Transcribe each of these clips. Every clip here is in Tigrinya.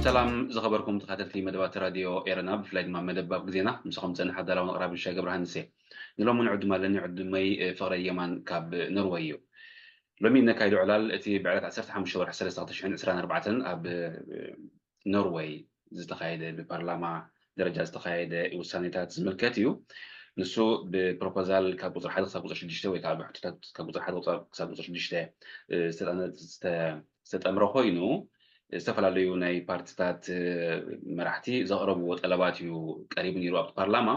ሰላም ዝኸበርኩም ተኸታተልቲ መደባት ራድዮ ኤረና፣ ብፍላይ ድማ መደብ ኣብ ግዜና፣ ምሳኹም ዝጸንሕ ኣዳላውን ኣቕራቢ ሻይ ገብረሃንስ እየ። ንሎሚ እውን ዕዱም ኣለኒ። ዕዱመይ፣ እ፣ ፍቕረ የማን ካብ ኖርወይ እዩ። ሎሚ እነካይዶ ዕላል እቲ ብዕለት ዓሰርተ ሓሙሽተ ወርሒ ሰለስተ ክልተ ሽሕን ዕስራን ኣርባዕተን ኣብ፣ እ፣ ኖርወይ ዝተኻየደ፣ ብፓርላማ ደረጃ ዝተኻየደ ውሳኔታት ዝምልከት እዩ። ንሱ ብፕሮፖዛል ካብ ቁጽሪ ሓደ ክሳብ ቁጽሪ ሽዱሽተ ወይ ከዓ ብሕቶታት ካብ ቁጽሪ ሓደ ክሳብ ቁጽሪ ሽዱሽተ፣ እ፣ ዝተጠነ-፣ ዝተ-፣ ዝተጠምረ ኮይኑ፣ ዝተፈላለዩ ናይ ፓርቲታት፣ እ፣ መራሕቲ ዘቕረብዎ ጠለባት እዩ ቀሪቡ ነይሩ ኣብቲ ፓርላማ።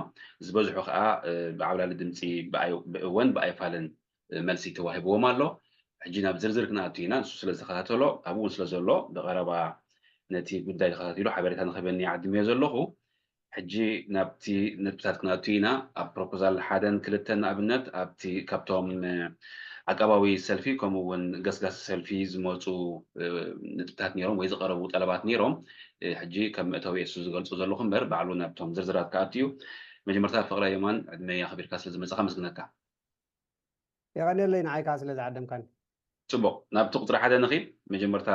ዝበዝሑ ከዓ፣ እ፣ ብዓብላሊ ድምፂ ብኣይ-፣ ብእወን ብኣይፋልን፣ እ፣ መልሲ ተዋሂብዎም ኣሎ። ሕጂ ናብ ዝርዝር ክንኣቱ ኢና። ንሱ ስለ ዝተኸታተሎ፣ ኣብኡ እውን ስለ ዘሎ፣ ብቐረባ ነቲ ጉዳይ ተኸታቲሉ ሓበሬታ ንኽህበኒ ዓዲመዮ ዘለኹ። ሕጂ ናብቲ ነጥብታት ክንኣቱ ኢና። ኣብ ፕሮፖዛል ሓደን ክልተን ንኣብነት ኣብቲ ካብቶም፣ እ፣ ዓቃባዊ ሰልፊ ከምኡ እውን ገስጋሲ ሰልፊ ዝመፁ፣ እ፣ ነጥብታት ነይሮም ወይ ዝቐረቡ ጠለባት ነይሮም። እ፣ ሕጂ ከም መእተዊ እሱ ዝገልፁ ዘለኹ እምበር ባዕሉ ናብቶም ዝርዝራት ክኣቱ እዩ። መጀመርታ ፍቕረ የማን ዕድመይ ኣኽቢርካ ስለ ዝመፀኻ ኣመስግነካ። የቐንየለይ ንዓይ ከዓ ስለ ዝዓደምካኒ። ጽቡቕ፣ ናብቲ ቁጽሪ ሓደ ንኺድ። መጀመርታ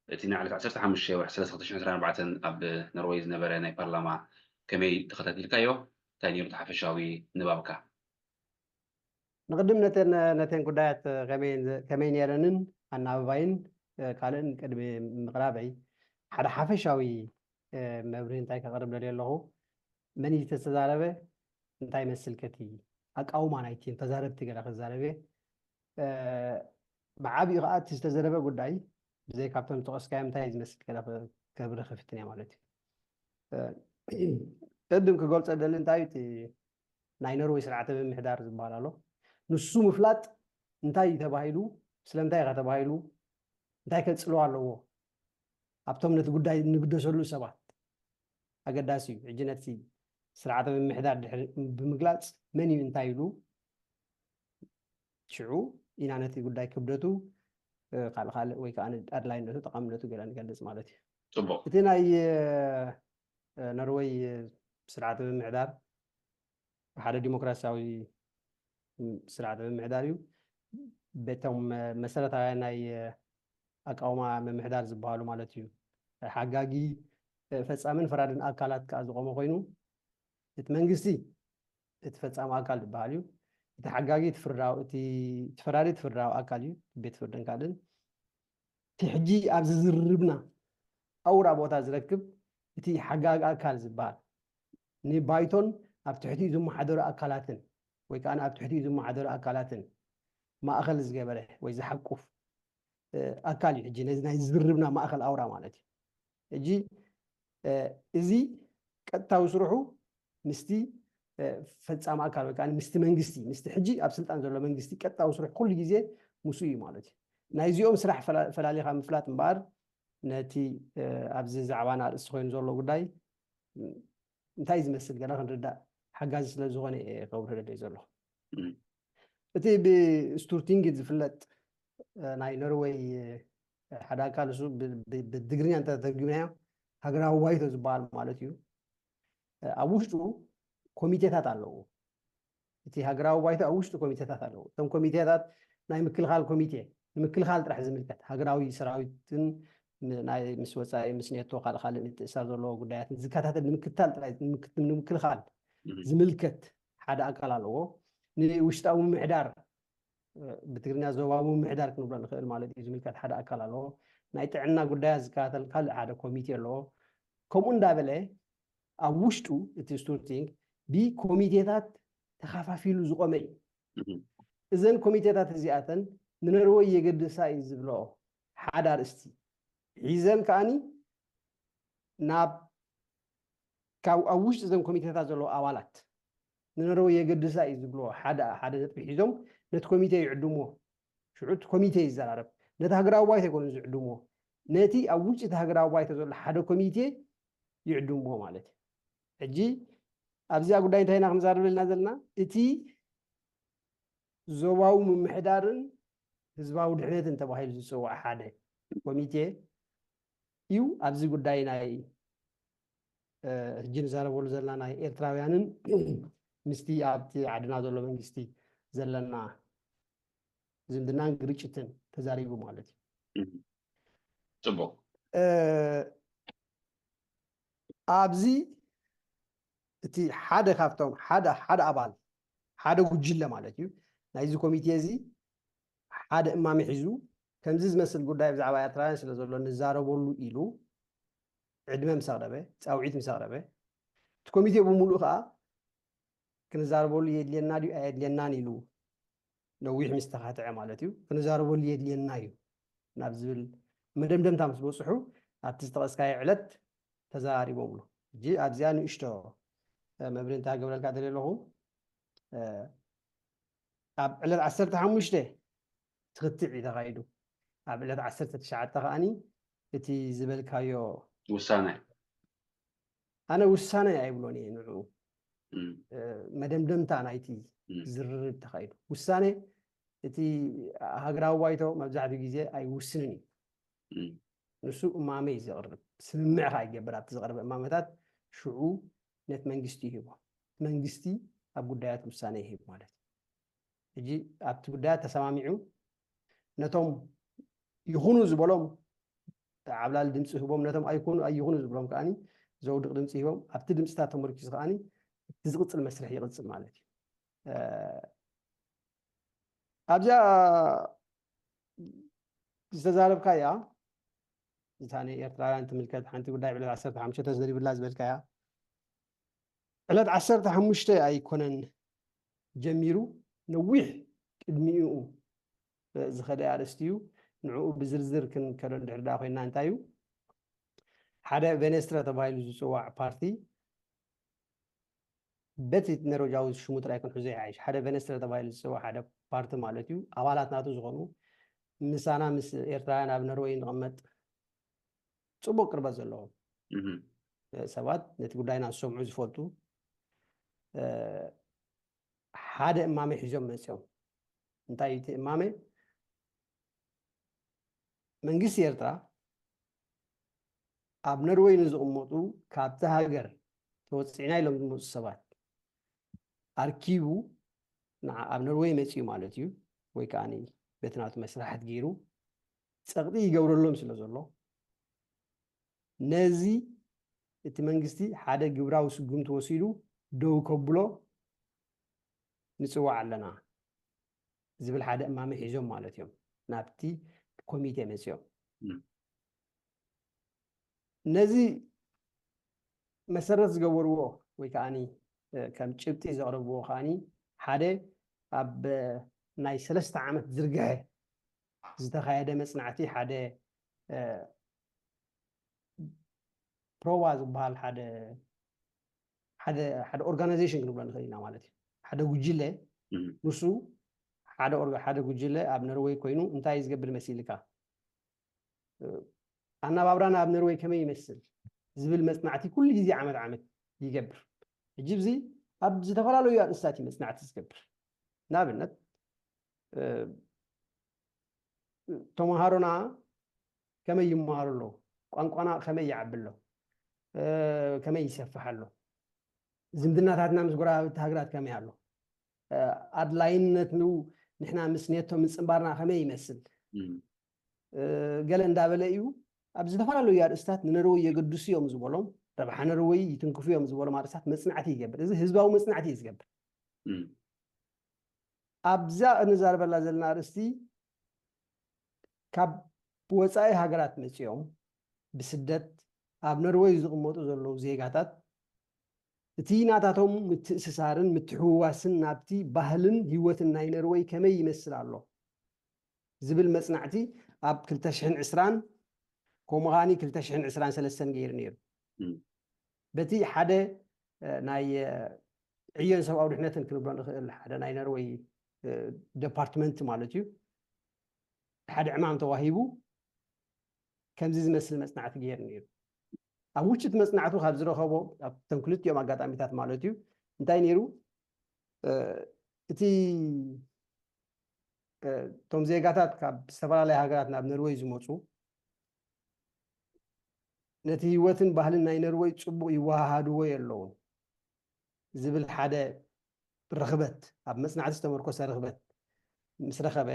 እቲ ናይ ዕለት ዓሰርተ ሓሙሽተ ወርሒ ሰለስተ ክልተ ሽሕን ዕስራን ኣርባዕተን ኣብ ኖርወይ ዝነበረ ናይ ፓርላማ ከመይ ተኸታቲልካዮ? እንታይ ነይሩ እቲ ሓፈሻዊ ንባብካ? ንቕድም ነተን፣ ነተን ጉዳያት ከመይ፣ ከመይ ነይረንን ኣናብባይን፣ እ፣ ካልእን ቅድሚ ምቕራበይ ሓደ ሓፈሻዊ፣ እ፣ መብርሂ እንታይ ከቕርብ ደልየ ኣለኹ? መን እዩ ዝተዛረበ? እንታይ ይመስል ከቲ ኣቃውማ ናይቲ ተዛረብቲ ገለ ክዛረብ እየ። እ፣ ብዓቢኡ ከዓ እቲ ዝተዘረበ ጉዳይ ብዘይ ካብቶም ዝጠቐስካዮም እንታይ እዩ ዝመስል ገለ ከ-፣ ከብርህ ክፍትን እየ ማለት እዩ። እ፣ ቅድም ክገልጾ ደሊ እንታይ እዩ እቲ ናይ ኖርወይ ስርዓተ ምምሕዳር ዝበሃል ኣሎ። ንሱ ምፍላጥ እንታይ እዩ ተባሂሉ፣ ስለምንታይ ከ ተባሂሉ፣ እንታይ ከጽልዋ ኣለዎ ኣብቶም ነቲ ጉዳይ እንግደሰሉ ሰባት ኣገዳሲ እዩ። ሕጂ ነቲ ስርዓተ ምምሕዳር ድሕሪ ብምግላጽ መን እዩ እንታይ ኢሉ ሽዑ ኢና ነቲ ጉዳይ ክብደቱ፣ እ፣ ካልእ ካልእ ወይ ከዓ ኣድላይነቱ ጠቓምነቱ ገለ ንገልጽ ማለት እዩ። ጽቡቕ። እቲ ናይ፣ እ፣ ኖርወይ ስርዓተ ምምሕዳር ሓደ ዲሞክራሲያዊ ስርዓተ ምምሕዳር እዩ። በቶም መሰረታውያን ናይ ኣቃውማ ምምሕዳር ዝበሃሉ ማለት እዩ። ሓጋጊ፣ ፈጻምን ፈራድን ኣካላት ከኣ ዝቆመ ኮይኑ፣ እቲ መንግስቲ እቲ ፈጻሚ ኣካል ዝበሃል እዩ። እቲ ሓጋጊ እቲ ፍርዳዊ፣ እቲ፣ እቲ ፈራዲ እቲ ፍርዳዊ ኣካል እዩ፣ ቤት ፍርድን ካልእን። እቲ ሕጂ ኣብዚ ዝርርብና ኣውራ ቦታ ዝረክብ እቲ ሓጋጊ ኣካል ዝበሃል፣ ንባይቶን ኣብ ትሕቲኡ ዝመሓደሩ ኣካላትን ወይ ከኣ ኣብ ትሕቲኡ ዝመሓደሩ ኣካላትን ማእኸል ዝገበረ ወይ ዝሓቁፍ፣ እ፣ ኣካል እዩ። ሕጂ ነዚ ናይ ዝርርብና ማእኸል ኣውራ ማለት እዩ። ሕጂ፣ እ፣ እዚ ቀጥታዊ ስርሑ ምስቲ፣ እ፣ ፈጻሚ ኣካል ወይ ከኣ ምስቲ መንግስቲ፣ ምስቲ ሕጂ ኣብ ስልጣን ዘሎ መንግስቲ ቀጥታዊ ስርሑ ኩሉ ግዜ ምስኡ እዩ ማለት እዩ። ናይዚኦም ስራሕ ፈላ-፣ ፈላሊኻ ምፍላጥ እምበኣር ነቲ፣ እ፣ ኣብዚ ዛዕባና ኣርእስቲ ኮይኑ ዘሎ ጉዳይ፣ እ፣ እንታይ እዩ ዝመስል ገና ክንርዳእ ሓጋዚ ስለ ዝኾነ እየ ከብርህ ደልየ ዘለኹ። እም። እቲ ብስቱርቲንግ ዝፍለጥ፣ እ፣ ናይ ኖርወይ፣ እ፣ ሓደ ኣካል እሱ ብ-፣ ብ-፣ ብትግርኛ እንተተርጉምናዮ ሃገራዊ ባይቶ ዝበሃል ማለት እዩ። እ፣ ኣብ ውሽጡ ኮሚቴታት ኣለዎ። እቲ ሃገራዊ ባይቶ ኣብ ውሽጡ ኮሚቴታት ኣለዎ። እቶም ኮሚቴታት ናይ ምክልኻል ኮሚቴ፣ ንምክልኻል ጥራሕ ዝምልከት፣ ሃገራዊ ሰራዊትን ም-፣ ናይ ምስ ወጻኢ፣ ምስ ኔቶ፣ ካልእ ካልእ ምትእስሳር ዘለዎ ጉዳያትን ዝከታተል፣ ንምክትታል ጥራይ፣ ንምክ-፣ ንምክልኻል እም። ዝምልከት ሓደ ኣካል ኣለዎ። ንውሽጣዊ ምምሕዳር፣ እ፣ ብትግርኛ ዞባዊ ምምሕዳር ክንብሎ ንኽእል ማለት እዩ፣ ዝምልከት ሓደ ኣካል ኣለዎ። ናይ ጥዕና ጉዳያት ዝከታተል ካልእ ሓደ ኮሚቴ ኣለዎ። ከምኡ እንዳበለ ኣብ ውሽጡ እቲ ስቱርቲንግ ብኮሚቴታት ተኸፋፊሉ ዝቖመ እዩ። እም። እዘን ኮሚቴታት እዚኣተን ንኖርወይ የገድሳ እዩ ዝብለኦ ሓደ ኣርእስቲ ሒዘን ከኣኒ ናብ፣ ካብ ኣብ ውሽጢ እዘን ኮሚቴታት ዘለዉ ኣባላት ንነርወይ የገድሳ እዩ ዝብልዎ ሓደ ሓደ ነጥቢ ሒዞም ነቲ ኮሚቴ ይዕድምዎ። ሽዑ እቲ ኮሚቴ ይዘራረብ። ነቲ ሃገራዊ ባይቶ ኣይኮኑን ዝዕድምዎ፣ ነቲ ኣብ ውጭ እቲ ሃገራዊ ባይቶ ዘሎ ሓደ ኮሚቴ ይዕድምዎ ማለት እዩ። ሕጂ ኣብዚኣ ጉዳይ እንታይ ኢና ክንዛረብ ዘለና ዘለና? እቲ ዞባዊ ምምሕዳርን ህዝባዊ ድሕነትን ተባሂሉ ዝፅዋዕ ሓደ ኮሚቴ እዩ። ኣብዚ ጉዳይ ናይ ሕጂ ንዛረበሉ ዘለና ናይ ኤርትራውያንን ምስቲ ኣብቲ ዓድና ዘሎ መንግስቲ ዘለና ዝምድናን ግርጭትን ተዛሪቡ ማለት እዩ። ፅቡቅ። ኣብዚ እቲ ሓደ ካብቶም ሓደ ሓደ ኣባል ሓደ ጉጅለ ማለት እዩ ናይዚ ኮሚቴ እዚ ሓደ እማመ ሒዙ ከምዚ ዝመስል ጉዳይ ብዛዕባ ኤርትራውያን ስለ ዘሎ ንዛረበሉ ኢሉ ዕድመ ምስ ኣቕረበ፣ ፃውዒት ምስ ኣቕረበ፣ እቲ ኮሚቴ ብምሉእ ከዓ ክንዛረበሉ የድልየና ድዩ ኣየድልየናን ኢሉ ነዊሕ ምስ ተኻትዐ ማለት እዩ። ክንዛረበሉ የድልየና እዩ ናብ ዝብል መደምደምታ ምስ በፅሑ ኣብቲ ዝጠቐስካዮ ዕለት ተዘራሪቦምሉ። ሕጂ ኣብዚኣ ንእሽቶ መብርሂ እንታይ ክገብረልካ ደልየ ኣለኹ፣ ኣብ ዕለት ዓሰርተ ሓሙሽተ ትኽትዕ እዩ ተኻይዱ። ኣብ ዕለት ዓሰርተ ትሽዓተ ከዓኒ እቲ ዝበልካዮ ውሳነ ኣነ ውሳነ ኣይብሎን እየ ንዕኡ መደምደምታ ናይቲ ዝርርብ ተኻይዱ ውሳነ እቲ ሃገራዊ ባይቶ መብዛሕትኡ ግዜ ኣይውስንን እዩ። ንሱ እማመ እዩ ዘቕርብ፣ ስምምዕ ከዓ ይገብር። ኣብቲ ዝቐርበ እማመታት ሽዑ ነቲ መንግስቲ ይህቦ። መንግስቲ ኣብ ጉዳያት ውሳነ ይህብ ማለት እዩ። ሕጂ ኣብቲ ጉዳያት ተሰማሚዑ ነቶም ይኹኑ ዝበሎም ዓብላሊ ድምፂ ህቦም፣ ነቶም ኣይኮኑ ኣይኹኑ ዝብሎም ከዓኒ ዘውድቕ ድምፂ ሂቦም ኣብቲ ድምፅታት ተመርኪሱ ከዓኒ እቲ ዝቕፅል መስርሕ ይቕፅል ማለት እዩ። ኣብዚኣ ዝተዛረብካያ እታ ንኤርትራውያን ትምልከት ሓንቲ ጉዳይ ዕለት ዓሰርተ ሓሙሽተ ተዘሪብላ ዝበልካያ ዕለት ዓሰርተ ሓሙሽተ ኣይኮነን ጀሚሩ ነዊሕ ቅድሚኡ ዝኸደ ኣርእስቲ እዩ። ንዕኡ ብዝርዝር ክንከዶ እንድሕር ደኣ ኮይና እንታይ እዩ ሓደ ቬኔስትረ ተባሂሉ ዝፅዋዕ ፓርቲ በቲ ነሮጃዊ ሽሙ ጥራይ ክንሕዞ ይሓይሽ። ሓደ ቬኔስትረ ተባሂሉ ዝፅዋዕ ሓደ ፓርቲ ማለት እዩ። ኣባላት ናቱ ዝኾኑ ምሳና ምስ ኤርትራውያን ኣብ ነርወይ ንቕመጥ ፅቡቅ ቅርበት ዘለዎም ሰባት ነቲ ጉዳይና ዝሰምዑ ዝፈልጡ ሓደ እማመ ሒዞም መፅኦም። እንታይ እቲ እማመ? መንግስቲ ኤርትራ ኣብ ነርወይ ንዝቕመጡ ካብቲ ሃገር ተወፂዕና ኢሎም ዝመፁ ሰባት ኣርኪቡ ኣብ ነርወይ መፅኡ ማለት እዩ ወይ ከዓ በቲ ናቱ መስራሕት ገይሩ ፀቕጢ ይገብረሎም ስለ ዘሎ ነዚ እቲ መንግስቲ ሓደ ግብራዊ ስጉምቲ ወሲዱ ደው ከብሎ ንፅዋዕ ኣለና ዝብል ሓደ እማመ ሒዞም ማለት እዮም ናብቲ ኮሚቴ መፅኦም። ነዚ መሰረት ዝገበርዎ ወይ ከዓ ከም ጭብጢ ዘቕረብዎ ከዓ ሓደ ኣብ ናይ ሰለስተ ዓመት ዝርግሐ ዝተኻየደ መፅናዕቲ ሓደ ፕሮባ ዝበሃል ሓደ ሓደ ሓደ ኦርጋናይዜሽን ክንብሎ ንኽእል ኢና ማለት እዩ። ሓደ ጉጅለ ንሱ ሓደ ኦርጋ ሓደ ጉጅለ ኣብ ነርወይ ኮይኑ እንታይ ዝገብር መሲልካ ኣናባብራና ኣብ ነርወይ ከመይ ይመስል ዝብል መፅናዕቲ ኩሉ ግዜ ዓመት ዓመት ይገብር። ሕጂ እዚ ኣብ ዝተፈላለዩ ኣርእስታት እዩ መፅናዕቲ ዝገብር። ንኣብነት ተምሃሮና ከመይ ይመሃሩ ኣለዉ፣ ቋንቋና ከመይ ይዓቢ ኣሎ፣ ከመይ ይሰፍሕ ኣሎ፣ ዝምድናታትና ምስ ጎረባብቲ ሃገራት ከመይ ኣሎ፣ ኣድላይነት ንሕና ምስ ኔቶ ምፅንባርና ከመይ ይመስል ገለ እንዳበለ እዩ ኣብ ዝተፈላለዩ ኣርእስታት ንነርወይ የገድሱ እዮም ዝበሎም ረብሓ ነርወይ ይትንክፉ እዮም ዝበሎም ኣርእስታት መፅናዕቲ ይገብር። እዚ ህዝባዊ መፅናዕቲ እዩ ዝገብር። ኣብዛ እንዛረበላ ዘለና ኣርእስቲ ካብ ወፃኢ ሃገራት መፂኦም ብስደት ኣብ ነርወይ ዝቕመጡ ዘለዉ ዜጋታት እቲ ናታቶም ምትእስሳርን ምትሕውዋስን ናብቲ ባህልን ህይወትን ናይ ነርወይ ከመይ ይመስል ኣሎ ዝብል መፅናዕቲ ኣብ ክልተ ሽሕን ዕስራን ከምኡ ከዓኒ ክልተ ሽሕን ዕስራን ሰለስተን ገይሩ ነይሩ። በቲ ሓደ ናይ ዕዮን ሰብኣዊ ድሕነትን ክንብሎ ንኽእል ሓደ ናይ ነርወይ ደፓርትመንት ማለት እዩ ሓደ ዕማም ተዋሂቡ ከምዚ ዝመስል መፅናዕቲ ገይሩ ነይሩ። ኣብ ውሽጢ እቲ መፅናዕቱ ካብ ዝረኸቦ ኣብቶም ክልቲኦም ኣጋጣሚታት ማለት እዩ እንታይ ነይሩ እቲ እቶም ዜጋታት ካብ ዝተፈላለያ ሃገራት ናብ ነርወይ ዝመፁ ነቲ ህይወትን ባህልን ናይ ነርወይ ፅቡቕ ይወሃሃድዎ የለውን ዝብል ሓደ ርኽበት ኣብ መፅናዕቲ ዝተመርኮሰ ርኽበት ምስ ረኸበ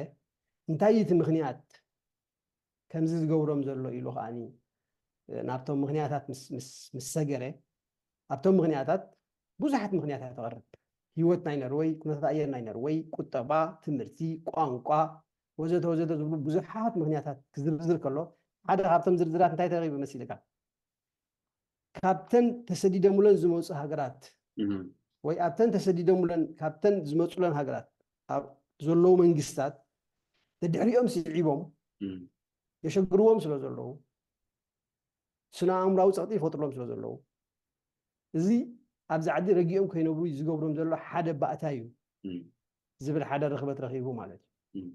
እንታይ እቲ ምኽንያት ከምዚ ዝገብሮም ዘሎ ኢሉ ከዓኒ ናብቶም ምኽንያታት ምስ ሰገረ ኣብቶም ምኽንያታት ብዙሓት ምኽንያታት ተቐርብ ህይወት ናይ ነርወይ ኩነታት ኣየር ናይ ነርወይ ቁጠባ ትምህርቲ ቋንቋ ወዘተ ወዘተ ዝብሉ ብዙሓት ምኽንያታት ክዝርዝር ከሎ ሓደ ካብቶም ዝርዝራት እንታይ ተረኺቡ መሲልካ ካብተን ተሰዲደሙለን ዝመፁ ሃገራት ወይ ኣብተን ተሰዲደሙለን ካብተን ዝመፁለን ሃገራት ዘለዉ መንግስታት ደድሕሪኦም ስዒቦም የሸግርዎም ስለ ዘለዉ ስነ ኣእምራዊ ፀቕጢ ይፈጥርሎም ስለ ዘለዉ እዚ ኣብዚ ዓዲ ረጊኦም ከይነብሩ ዝገብሮም ዘሎ ሓደ ባእታ እዩ ዝብል ሓደ ርኽበት ረኺቡ ማለት እዩ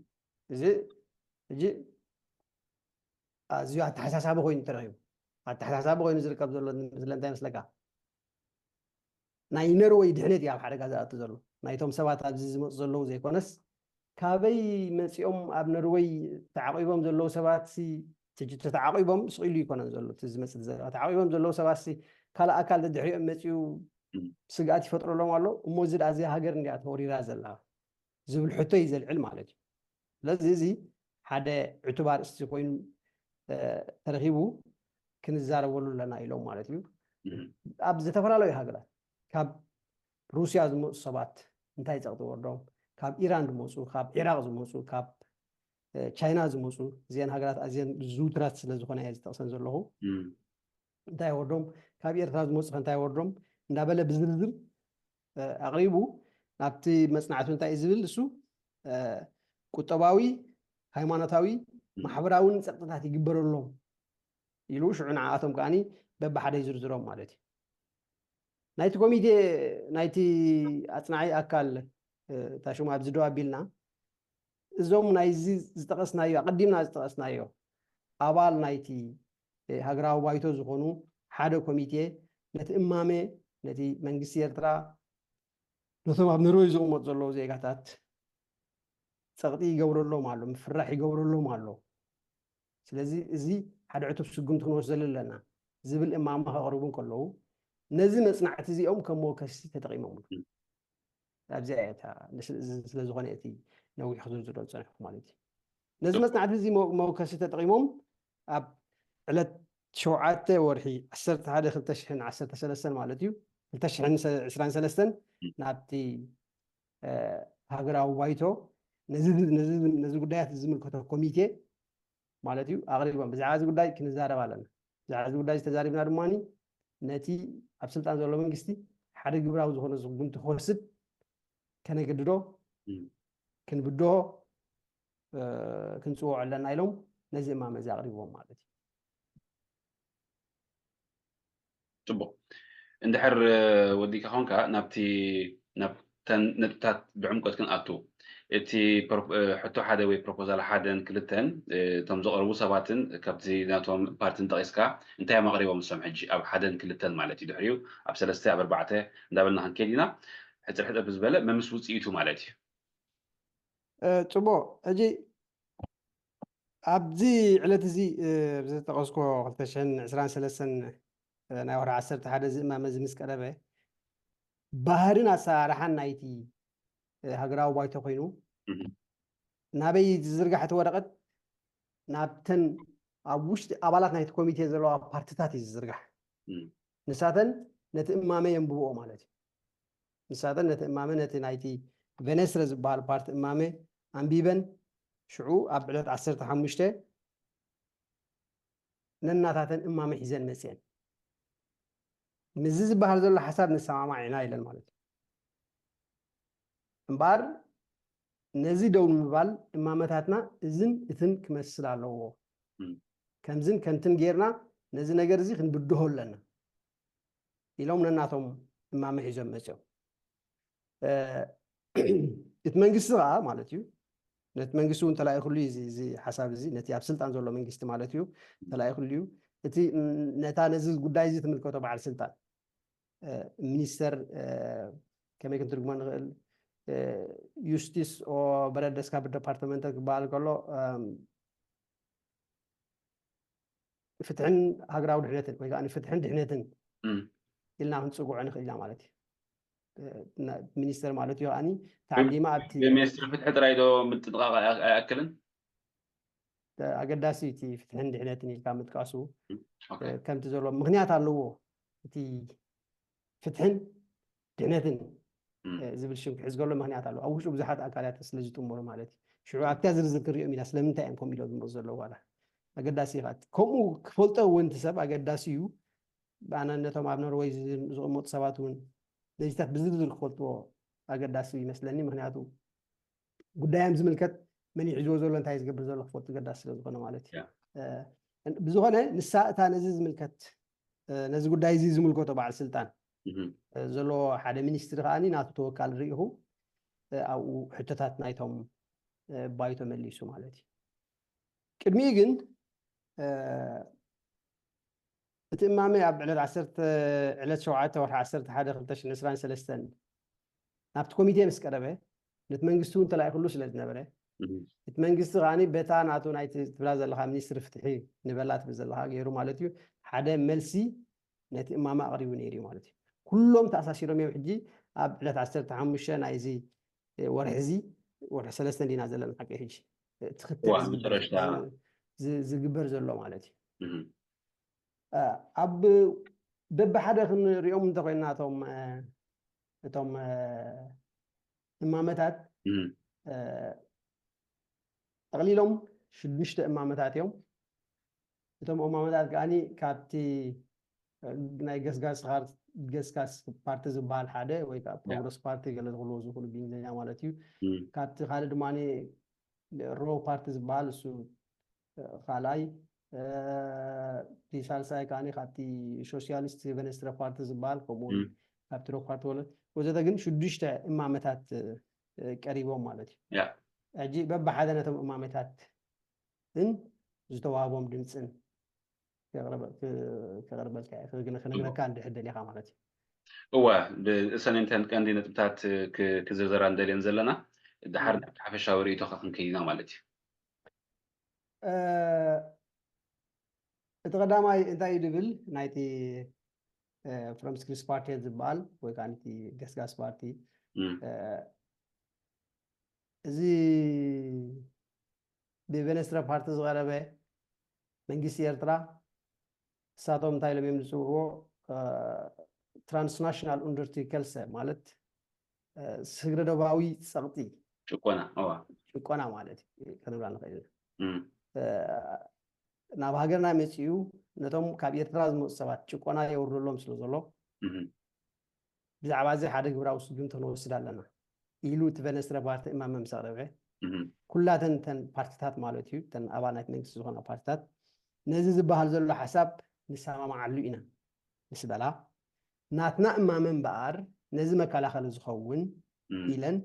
እዚ ሕጂ ኣዝዩ ኣተሓሳሳቢ ኮይኑ ተረኺቡ ኣተሓሳሳቢ ኮይኑ ዝርከብ ዘሎ ምስለ እንታይ መስለካ ናይ ነርወይ ድሕነት እዩ ኣብ ሓደጋ ዝኣቱ ዘሎ ናይቶም ሰባት ኣብዚ ዝመፁ ዘለዉ ዘይኮነስ ካበይ መፂኦም ኣብ ነርወይ ተዓቂቦም ዘለዉ ሰባት ተዓቂቦም ስቕ ኢሉ ይኮነን ዘሎ ዝመፅእ ተዓቂቦም ዘለዉ ሰባት ካልእ ኣካል ደድሕሪኦም መፂኡ ስግኣት ይፈጥረሎም ኣሎ እሞ እዚ ደኣ እዚኣ ሃገር እንዲያ ተወሪራ ዘላ ዝብል ሕቶ እዩ ዘልዕል ማለት እዩ ስለዚ እዚ ሓደ ዕቱብ ኣርእስቲ ኮይኑ ተረኺቡ ክንዛረበሉ ኣለና ኢሎም ማለት እዩ ኣብ ዝተፈላለዩ ሃገራት ካብ ሩስያ ዝመፁ ሰባት እንታይ ፀቕጢ ወርዶም ካብ ኢራን ዝመፁ ካብ ዒራቅ ዝመፁ ካብ ቻይና ዝመፁ እዚአን ሃገራት ኣዝየን ዝውትራት ስለ ዝኾነ እየ ዝጠቕሰን ዘለኹ እንታይ ወርዶም ካብ ኤርትራ ዝመፁ እንታይ ወርዶም እንዳበለ ብዝርዝር ኣቕሪቡ ናብቲ መፅናዕቱ እንታይ ዝብል እሱ ቁጠባዊ ሃይማኖታዊ ማሕበራውን ፀቕጥታት ይግበረሎም ኢሉ ሽዑ ንዓኣቶም ከዓኒ በብሓደ ይዝርዝሮም ማለት እዩ ናይቲ ኮሚቴ ናይቲ ኣፅናዒ ኣካል ታሽሙ ኣብዚ ደው ኣቢልና እዞም ናይዚ ዝጠቐስናዮ ኣቐዲምና ዝጠቐስናዮ ኣባል ናይቲ ሃገራዊ ባይቶ ዝኾኑ ሓደ ኮሚቴ ነቲ እማመ ነቲ መንግስቲ ኤርትራ ነቶም ኣብ ነርወይ ዝቕመጡ ዘለዉ ዜጋታት ፀቕጢ ይገብረሎም ኣሎ ምፍራሕ ይገብረሎም ኣሎ ስለዚ እዚ ሓደ ዕቱብ ስጉምቲ ክንወስደሉ ኣለና ዝብል እማመ ከቕርቡ ከለዉ ነዚ መፅናዕቲ እዚኦም ከም መወከሲ ተጠቂሞምሉ ኣብዚኣ እያ ስለ ዝኾነ እቲ ነዊሕ ክዝርዝሮ ዝፀንሑ ማለት እዩ ነዚ መፅናዕቲ እዚ መወከሲ ተጠቂሞም ኣብ ዕለት ሸውዓተ ወርሒ ዓሰርተ ሓደ ክልተ ሽሕን ዓሰርተ ሰለስተን ማለት እዩ ክልተ ሽሕን ዕስራን ሰለስተን ናብቲ ሃገራዊ ባይቶ ነዚ ጉዳያት ዝምልከቶ ኮሚቴ ማለት እዩ ኣቕሪቦም ብዛዕባ እዚ ጉዳይ ክንዛረብ ኣለና ብዛዕባ እዚ ጉዳይ ዝተዛሪብና ድማ ነቲ ኣብ ስልጣን ዘሎ መንግስቲ ሓደ ግብራዊ ዝኾነ ስጉምቲ ክወስድ ከነገድዶ ክንብድሆ ክንፅውዖ ኣለና ኢሎም ነዚ እማመ እዚ ኣቕሪብዎም ማለት እዩ ፅቡቅ እንድሕር ወዲካ ኮንካ ናብቲ ናብተን ነጥብታት ብዕምቆት ክንኣቱ እቲ ሕቶ ሓደ ወይ ፕሮፖዛል ሓደን ክልተን እቶም ዘቕርቡ ሰባትን ካብቲ ናቶም ፓርትን ጠቂስካ እንታይ እዮም ኣቕሪቦም ንሶም ሕጂ ኣብ ሓደን ክልተን ማለት እዩ ድሕሪኡ ኣብ ሰለስተ ኣብ ኣርባዕተ እንዳበልና ክንከይድ ኢና ሕፅር ሕፅር ብዝበለ መምስ ውፅኢቱ ማለት እዩ ፅቡቅ ሕጂ ኣብዚ ዕለት እዚ ዝተቐስኮ ክልተ ሽሕን ዕስራን ሰለስተን ናይ ወርሒ ዓሰርተ ሓደ እዚ እማመ እዚ ምስ ቀረበ ባህርን ኣሰራርሓን ናይቲ ሃገራዊ ባይቶ ኮይኑ ናበይ ዝዝርጋሕ እቲ ወረቐት ናብተን ኣብ ውሽጢ ኣባላት ናይቲ ኮሚቴ ዘለዋ ፓርትታት እዩ ዝዝርጋሕ ንሳተን ነቲ እማመ የንብብኦ ማለት እዩ ንሳተን ነቲ እማመ ነቲ ናይቲ ቬነስረ ዝበሃል ፓርቲ እማመ ኣንቢበን ሽዑ ኣብ ዕለት ዓሰርተ ሓሙሽተ ነናታተን እማመ ሒዘን መፅአን ምዚ ዝበሃል ዘሎ ሓሳብ ንሰማማዕ ኢና ኢለን ማለት እዩ እምበኣር ነዚ ደው ንምባል እማመታትና እዝን እትን ክመስል ኣለዎ ከምዝን ከምትን ጌርና ነዚ ነገር እዚ ክንብድሆ ኣለና ኢሎም ነናቶም እማመ ሒዞም መፅኦም እቲ መንግስቲ ከዓ ማለት እዩ፣ ነቲ መንግስቲ እውን ተላኢኹሉ እዩ እዚ ሓሳብ እዚ፣ ነቲ ኣብ ስልጣን ዘሎ መንግስቲ ማለት እዩ ተላኢኹሉ እዩ። እቲ ነታ ነዚ ጉዳይ እዚ ትምልከቶ በዓል ስልጣን ሚኒስተር፣ ከመይ ክንትርጉሞ ንኽእል፣ ዩስቲስ ኦ በረደስካ ብደፓርትመንት ክበሃል ከሎ ፍትሕን ሃገራዊ ድሕነትን ወይ ከዓ ፍትሕን ድሕነትን ኢልና ክንፅውዖ ንኽእል ኢና ማለት እዩ። ሚኒስተር ማለት እዩ ከዓኒ ተዓዲማ ኣብቲ ሚኒስትሪ ፍትሒ ጥራይ ዶ ምጥንቃቕ ኣይኣክልን? ኣገዳሲ እቲ ፍትሕን ድሕነትን ኢልካ ምጥቃሱ ከምቲ ዘሎ ምክንያት ኣለዎ። እቲ ፍትሕን ድሕነትን ዝብል ሽም ክሕዝ ከሎ ምክንያት ኣለዎ። ኣብ ውሽጡ ብዙሓት ኣካላት ስለ ዝጥመሩ ማለት እዩ። ሽዑ ኣብታ ዝርዝር ክንሪኦም ኢና ስለምንታይ እዮም ከምኡ ኢሎም ዝመፁ ዘለዉ ዋላ ኣገዳሲ ኢኻ። ከምኡ ክፈልጦ እውን እቲ ሰብ ኣገዳሲ እዩ። ብኣነ ነቶም ኣብ ኖርወይ ዝቕመጡ ሰባት እውን ነዚታት ብዝርዝር ክፈልጥዎ ኣገዳሲ ይመስለኒ። ምክንያቱ ጉዳዮም ዝምልከት መን ይሕዝዎ ዘሎ እንታይ ዝገብር ዘሎ ክፈልጡ ኣገዳሲ ስለ ዝኾነ ማለት እዩ። ብዝኾነ ንሳ እታ ነዚ ዝምልከት ነዚ ጉዳይ እዚ ዝምልከቶ በዓል ስልጣን ዘለዎ ሓደ ሚኒስትሪ ከዓኒ ናቱ ተወካል ርኢኹ ኣብኡ ሕቶታት ናይቶም ባይቶ መሊሱ ማለት እዩ። ቅድሚኡ ግን እቲ እማመ ኣብ ዕለት ዓሰርተ ዕለት ሸውዓተ ወርሒ ዓሰርተ ሓደ ክልተ ሽሕን ዕስራን ሰለስተን ናብቲ ኮሚቴ ምስ ቀረበ ነቲ መንግስቲ እውን ተላኢኹሉ ስለ ዝነበረ እቲ መንግስቲ ከዓኒ በታ ናቱ ናይቲ ትብላ ዘለካ ሚኒስትሪ ፍትሒ ንበላ ትብል ዘለካ ገይሩ ማለት እዩ ሓደ መልሲ ነቲ እማመ ኣቕሪቡ ነይሩ እዩ ማለት እዩ። ኩሎም ተኣሳሲሮም እዮም ሕጂ ኣብ ዕለት ዓሰርተ ሓሙሽተ ናይዚ ወርሒ እዚ ወርሒ ሰለስተ እንዲና ዘለና ሓቂ ሕጂ ትኽክል ዝግበር ዘሎ ማለት እዩ። ኣብ በብሓደ ክንሪኦም እንተኮይና እቶም እቶም እማመታት ጠቕሊሎም ሽዱሽተ እማመታት እዮም። እቶም እማመታት ከዓኒ ካብቲ ናይ ገስጋስ ገስጋስ ፓርቲ ዝበሃል ሓደ ወይ ከዓ ፕሮግረስ ፓርቲ ገለ ዝኽልዎ ዝኽእሉ ብእንግሊዝኛ ማለት እዩ። ካብቲ ካልእ ድማ ሮ ፓርቲ ዝበሃል እሱ ካልኣይ፣ እቲ ሳልሳይ ከዓኒ ካብቲ ሶሲያሊስት ቬንስትረ ፓርቲ ዝበሃል ከምኡ እውን ካብቲ ሮ ፓርቲ ወለ ወዘተ ግን ሽዱሽተ እማመታት ቀሪቦም ማለት እዩ። ሕጂ በብሓደ ነቶም እማመታት ን ዝተዋህቦም ድምፅን ክነግረካ እንድሕር ደሊኻ ማለት እዩ። እወ፣ ብእሰን እንተን ቀንዲ ነጥብታት ክዝርዘራ እንደልየን ዘለና ድሓር ናብቲ ሓፈሻዊ ርእይቶኻ ክንከይድ ኢና ማለት እዩ። እቲ ቀዳማይ እንታይ እዩ ድብል ናይቲ ፍረምስክሪስ ፓርቲ ዝበሃል ወይ ከዓ ቲ ገስጋስ ፓርቲ እዚ ብቬነስትረ ፓርቲ ዝቐረበ መንግስቲ ኤርትራ ንሳቶም እንታይ ኢሎም እዮም ዝፅውዕዎ ትራንስናሽናል ኡንደርቲከልሰ ማለት ስግረ ዶባዊ ፀቕጢ ጭቆና ጭቆና ማለት እዩ ክንብላ ንኽእል ኢና። ናብ ሃገርና መፂኡ ነቶም ካብ ኤርትራ ዝመፁ ሰባት ጭቆና የውርደሎም ስለ ዘሎ ብዛዕባ እዚ ሓደ ግብራዊ ስጉምቲ ክንወስድ ኣለና ኢሉ እቲ ቨነስትረ ፓርቲ እማመ ምስ ኣቕረበ ኩላተን ተን ፓርቲታት ማለት እዩ ተን ኣባል ናይቲ መንግስቲ ዝኾና ፓርቲታት ነዚ ዝበሃል ዘሎ ሓሳብ ንሰማማዓሉ ኢና ምስ በላ ናትና እማመ እምበኣር ነዚ መከላኸሊ ዝኸውን ኢለን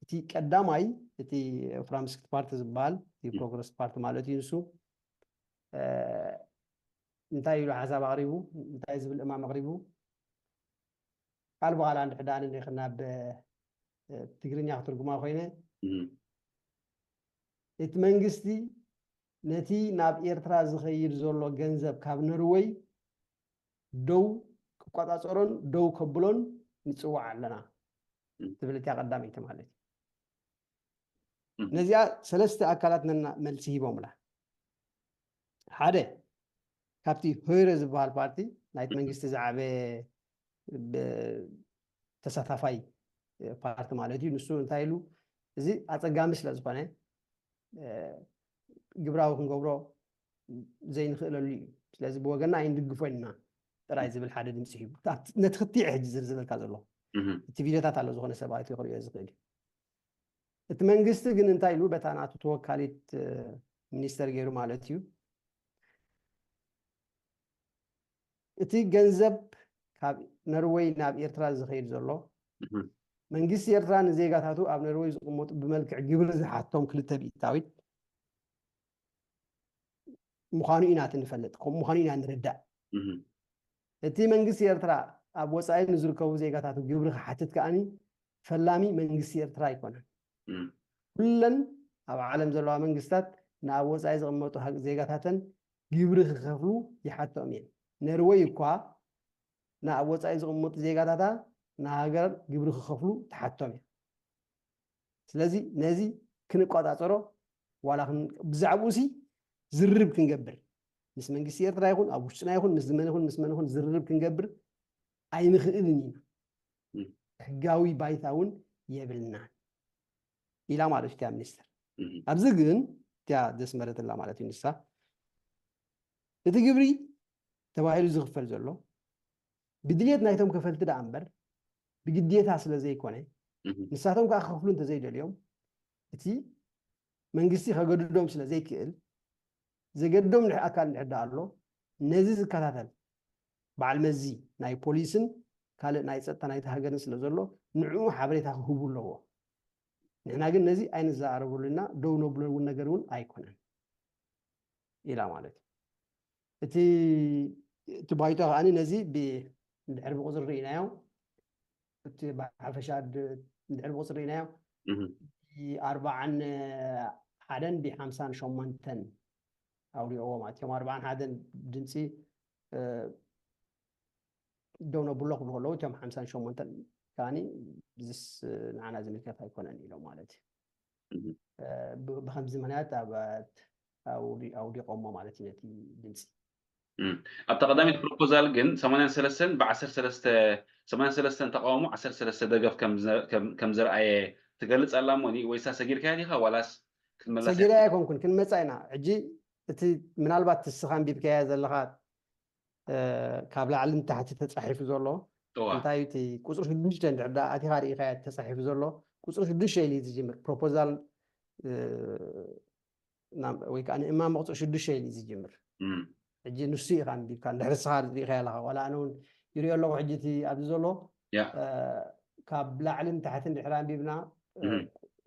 እቲ ቀዳማይ እቲ ፍራምስክት ፓርቲ ዝበሃል እቲ ፕሮግረስ ፓርቲ ማለት እዩ ንሱ እንታይ ኢሉ ሓሳብ ኣቕሪቡ እንታይ ዝብል እማም ኣቕሪቡ ቃል ብቓል እንድሕር ደኣ ንልእኽ ናብ ትግርኛ ክትርጉማ ኮይነ እቲ መንግስቲ ነቲ ናብ ኤርትራ ዝኸይድ ዘሎ ገንዘብ ካብ ኖርወይ ደው ክቆጻጸሮን ደው ከብሎን ንጽዋዕ ኣለና ትብል እቲያ ቀዳመይቲ ማለት እዩ። ነዚኣ ሰለስተ ኣካላት ነና መልሲ ሂቦምላ። ሓደ ካብቲ ሆይረ ዝበሃል ፓርቲ ናይቲ መንግስቲ ዝዓበየ ተሳታፋይ ፓርቲ ማለት እዩ። ንሱ እንታይ ኢሉ እዚ ኣፀጋሚ ስለ ዝኾነ ግብራዊ ክንገብሮ ዘይንኽእለሉ እዩ። ስለዚ ብወገና ኣይንድግፎ ኢና ጥራይ ዝብል ሓደ ድምፂ ሂቡ። ነቲ ክትዕ ሕጂ ዝርዝረልካ ዘሎ እቲ ቪድዮታት ኣሎ ዝኾነ ሰብ ኣትዩ ክርእዮ ዝኽእል እዩ። እቲ መንግስቲ ግን እንታይ ኢሉ በታ ናቱ ተወካሊት ሚኒስተር ገይሩ ማለት እዩ እቲ ገንዘብ ካብ ነርወይ ናብ ኤርትራ ዝኸይድ ዘሎ መንግስቲ ኤርትራ ንዜጋታቱ ኣብ ኖርወይ ዝቕመጡ ብመልክዕ ግብሪ ዝሓቶም ክልተ ብኢታዊት ምዃኑ ኢና እቲ ንፈልጥ፣ ከምኡ ምዃኑ ኢና ንርዳእ። እቲ መንግስቲ ኤርትራ ኣብ ወጻኢ ንዝርከቡ ዜጋታቱ ግብሪ ክሓትት ከኣኒ ፈላሚ መንግስቲ ኤርትራ ኣይኮነን። ኩለን ኣብ ዓለም ዘለዋ መንግስታት ንኣብ ወጻኢ ዝቕመጡ ዜጋታተን ግብሪ ክኸፍሉ ይሓትኦም እየን። ነርወይ እኳ ንኣብ ወጻኢ ዝቕመጡ ዜጋታታ ንሃገር ግብሪ ክኸፍሉ ትሓቶም እያ። ስለዚ ነዚ ክንቋጻጸሮ ዋላ ብዛዕባኡ ሲ ዝርርብ ክንገብር ምስ መንግስቲ ኤርትራ ይኹን ኣብ ውሽጥና ይኹን ምስ መን ይኹን ምስ መን ይኹን ዝርርብ ክንገብር ኣይንኽእልን ኢና። ሕጋዊ ባይታ እውን የብልናን ኢላ ማለት እዩ እቲያ ሚኒስትር። ኣብዚ ግን እቲያ ዘስመረትላ ማለት እዩ ንሳ እቲ ግብሪ ተባሂሉ ዝኽፈል ዘሎ ብድልየት ናይቶም ከፈልቲ ደኣ እምበር ብግዴታ ስለ ዘይኮነ ንሳቶም ከዓ ክኸፍሉ እንተዘይደልዮም እቲ መንግስቲ ከገድዶም ስለ ዘይክእል ዘገድዶም ኣካል እንድሕር ደኣ ኣሎ ነዚ ዝከታተል በዓል መዚ ናይ ፖሊስን ካልእ ናይ ፀጥታ ናይቲ ሃገርን ስለ ዘሎ ንዕኡ ሓበሬታ ክህቡ ኣለዎ። ንሕና ግን ነዚ ኣይንዘራረበሉ ኢና፣ ደው ነብሎ እውን ነገር እውን ኣይኮነን ኢላ ማለት እዩ። እቲ እቲ ባይቶ ከዓኒ ነዚ እንድሕር ብቁፅሪ ርኢናዮ እቲ ብሓፈሻ እንድሕር ብቁፅሪ ርኢናዮ ብኣርባዓን ሓደን ብሓምሳን ሸሞንተን ኣውሪኦዎ ማለት እዮም። ኣርባዓን ሓደን ድምፂ ደው ነብሎ ክብሉ ከለዉ እቶም ሓምሳን ሸሞንተን ከዓኒ ዝስ ንዓና ዝምልከት ኣይኮነን ኢሎም ማለት እዩ። ብከምዚ ምክንያት ኣውዲቆሞ ማለት እዩ ነቲ ድምፂ። ኣብታ ቀዳሚት ፕሮፖዛል ግን ሰማንያን ሰለስተን ብዓሰርተ ሰለስተ ሰማንያን ሰለስተን ተቃውሞ ዓሰርተ ሰለስተ ደገፍ ከም ዘርኣየ ትገልፅ ኣላ እሞ ወይሳ ሰጊርካያ ዲካ ዋላስ ክትመለስ ሰጊረ ኣይኮንኩን ክንመፃ ኢና ሕጂ እቲ ምናልባት እስኻ ኣንቢብካያ ዘለኻ ካብ ላዕሊ ንታሕቲ ተፃሒፉ ዘሎ እንታይ እቲ ቁፅሪ ሽዱሽተ እንድሕር ዳ ኣቲኻ ርኢኻያ ተፃሒፉ ዘሎ ቁፅሪ ሽዱሽተ ኢሉ ዝጅምር ፕሮፖዛል ወይ ከዓ ንእማመ ቁፅሪ ሽዱሽተ ኢሉ ዝጅምር ሕጂ ንሱ ኢኻ ኣንቢብካ እንድሕር እስኻ ርኢኻያ ኣለኻ ዋላ ኣነ እውን ይሪኦ ኣለኹ ሕጂ እቲ ኣብዚ ዘሎ ካብ ላዕሊ ንታሕቲ እንድሕር ኣንቢብና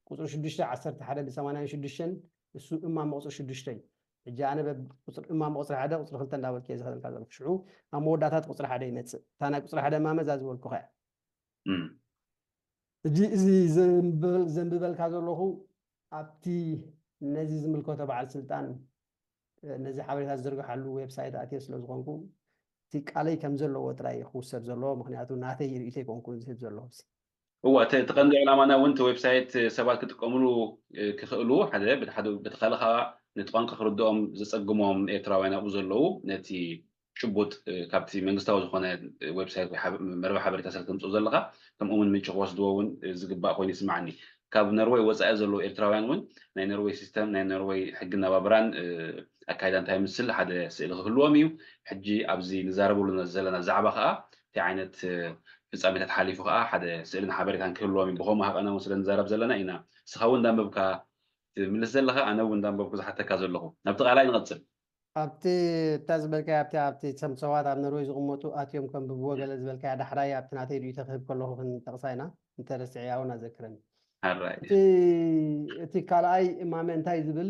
ቁፅሪ ሽዱሽተ ዓሰርተ ሓደ ብሰማንያን ሽዱሽተን እሱ እማመ ቁፅሪ ሽዱሽተ እዩ ሕጂ ኣነ እማመ ቁፅሪ ሓደ ቁፅሪ ክልተ እንዳበልክ እየ ዝኸደልካ ዘለኩ ሽዑ ኣብ መወዳእታት ቁፅሪ ሓደ ይመፅእ እታ ናይ ቁፅሪ ሓደ እማመ እዛ ዝበልኩኻ እያ ሕጂ እዚ ዘንብበልካ ዘለኹ ኣብቲ ነዚ ዝምልከቶ በዓል ስልጣን ነዚ ሓበሬታ ዝዝርግሓሉ ዌብሳይት ኣትየ ስለ ዝኾንኩ እቲ ቃለይ ከም ዘለዎ ጥራይ ክውሰድ ዘለዎ ምክንያቱ ናተይ ርእቶ ኣይኮንኩን ዝህብ ዘለኹ እዋ እቲ ቀንዲ ዕላማና እውን እቲ ዌብሳይት ሰባት ክጥቀምሉ ክኽእሉ ሓደ በቲ ካልእ ከዓ ነቲ ቋንቋ ክርድኦም ዘፀግሞም ኤርትራውያን ኣብኡ ዘለዉ ነቲ ጭቡጥ ካብቲ መንግስታዊ ዝኾነ ዌብሳይት ወይ መርበብ ሓበሬታ ስለ ተምፅኦ ዘለካ ከምኡ እውን ምንጪ ክወስድዎ እውን ዝግባእ ኮይኑ ይስማዓኒ ካብ ነርወይ ወፃኢ ዘለዉ ኤርትራውያን እውን ናይ ነርወይ ሲስተም ናይ ነርወይ ሕጊ ናባብራን ኣካይዳ እንታይ ምስል ሓደ ስእሊ ክህልዎም እዩ ሕጂ ኣብዚ ንዛረብሉ ዘለና ዛዕባ ከዓ እንታይ ዓይነት ፍፃሜታት ሓሊፉ ከዓ ሓደ ስእልን ሓበሬታን ክህልዎም እዩ ብኸምኡ ሃቀና እውን ስለ ንዛረብ ዘለና ኢና ንስኻ እውን እንዳንበብካ ትምልስ ዘለኻ ኣነ እውን እንዳንበብኩ ዝሓተካ ዘለኹ ናብቲ ቃላይ ንቐፅል ኣብቲ እታ ዝበልካዮ ኣብቲ ኣብቲ ሰባት ኣብ ነርወይ ዝቕመጡ ኣትዮም ከንብብዎ ገለ ዝበልካዮ ዳሕራይ ኣብቲ ናተይ ርእይቶ ክህብ ከለኹ ክንጠቕሳ ኢና እንተረስዕያ እውን ኣዘክረኒ ሓራይ እቲ ካልኣይ እማመ እንታይ ዝብል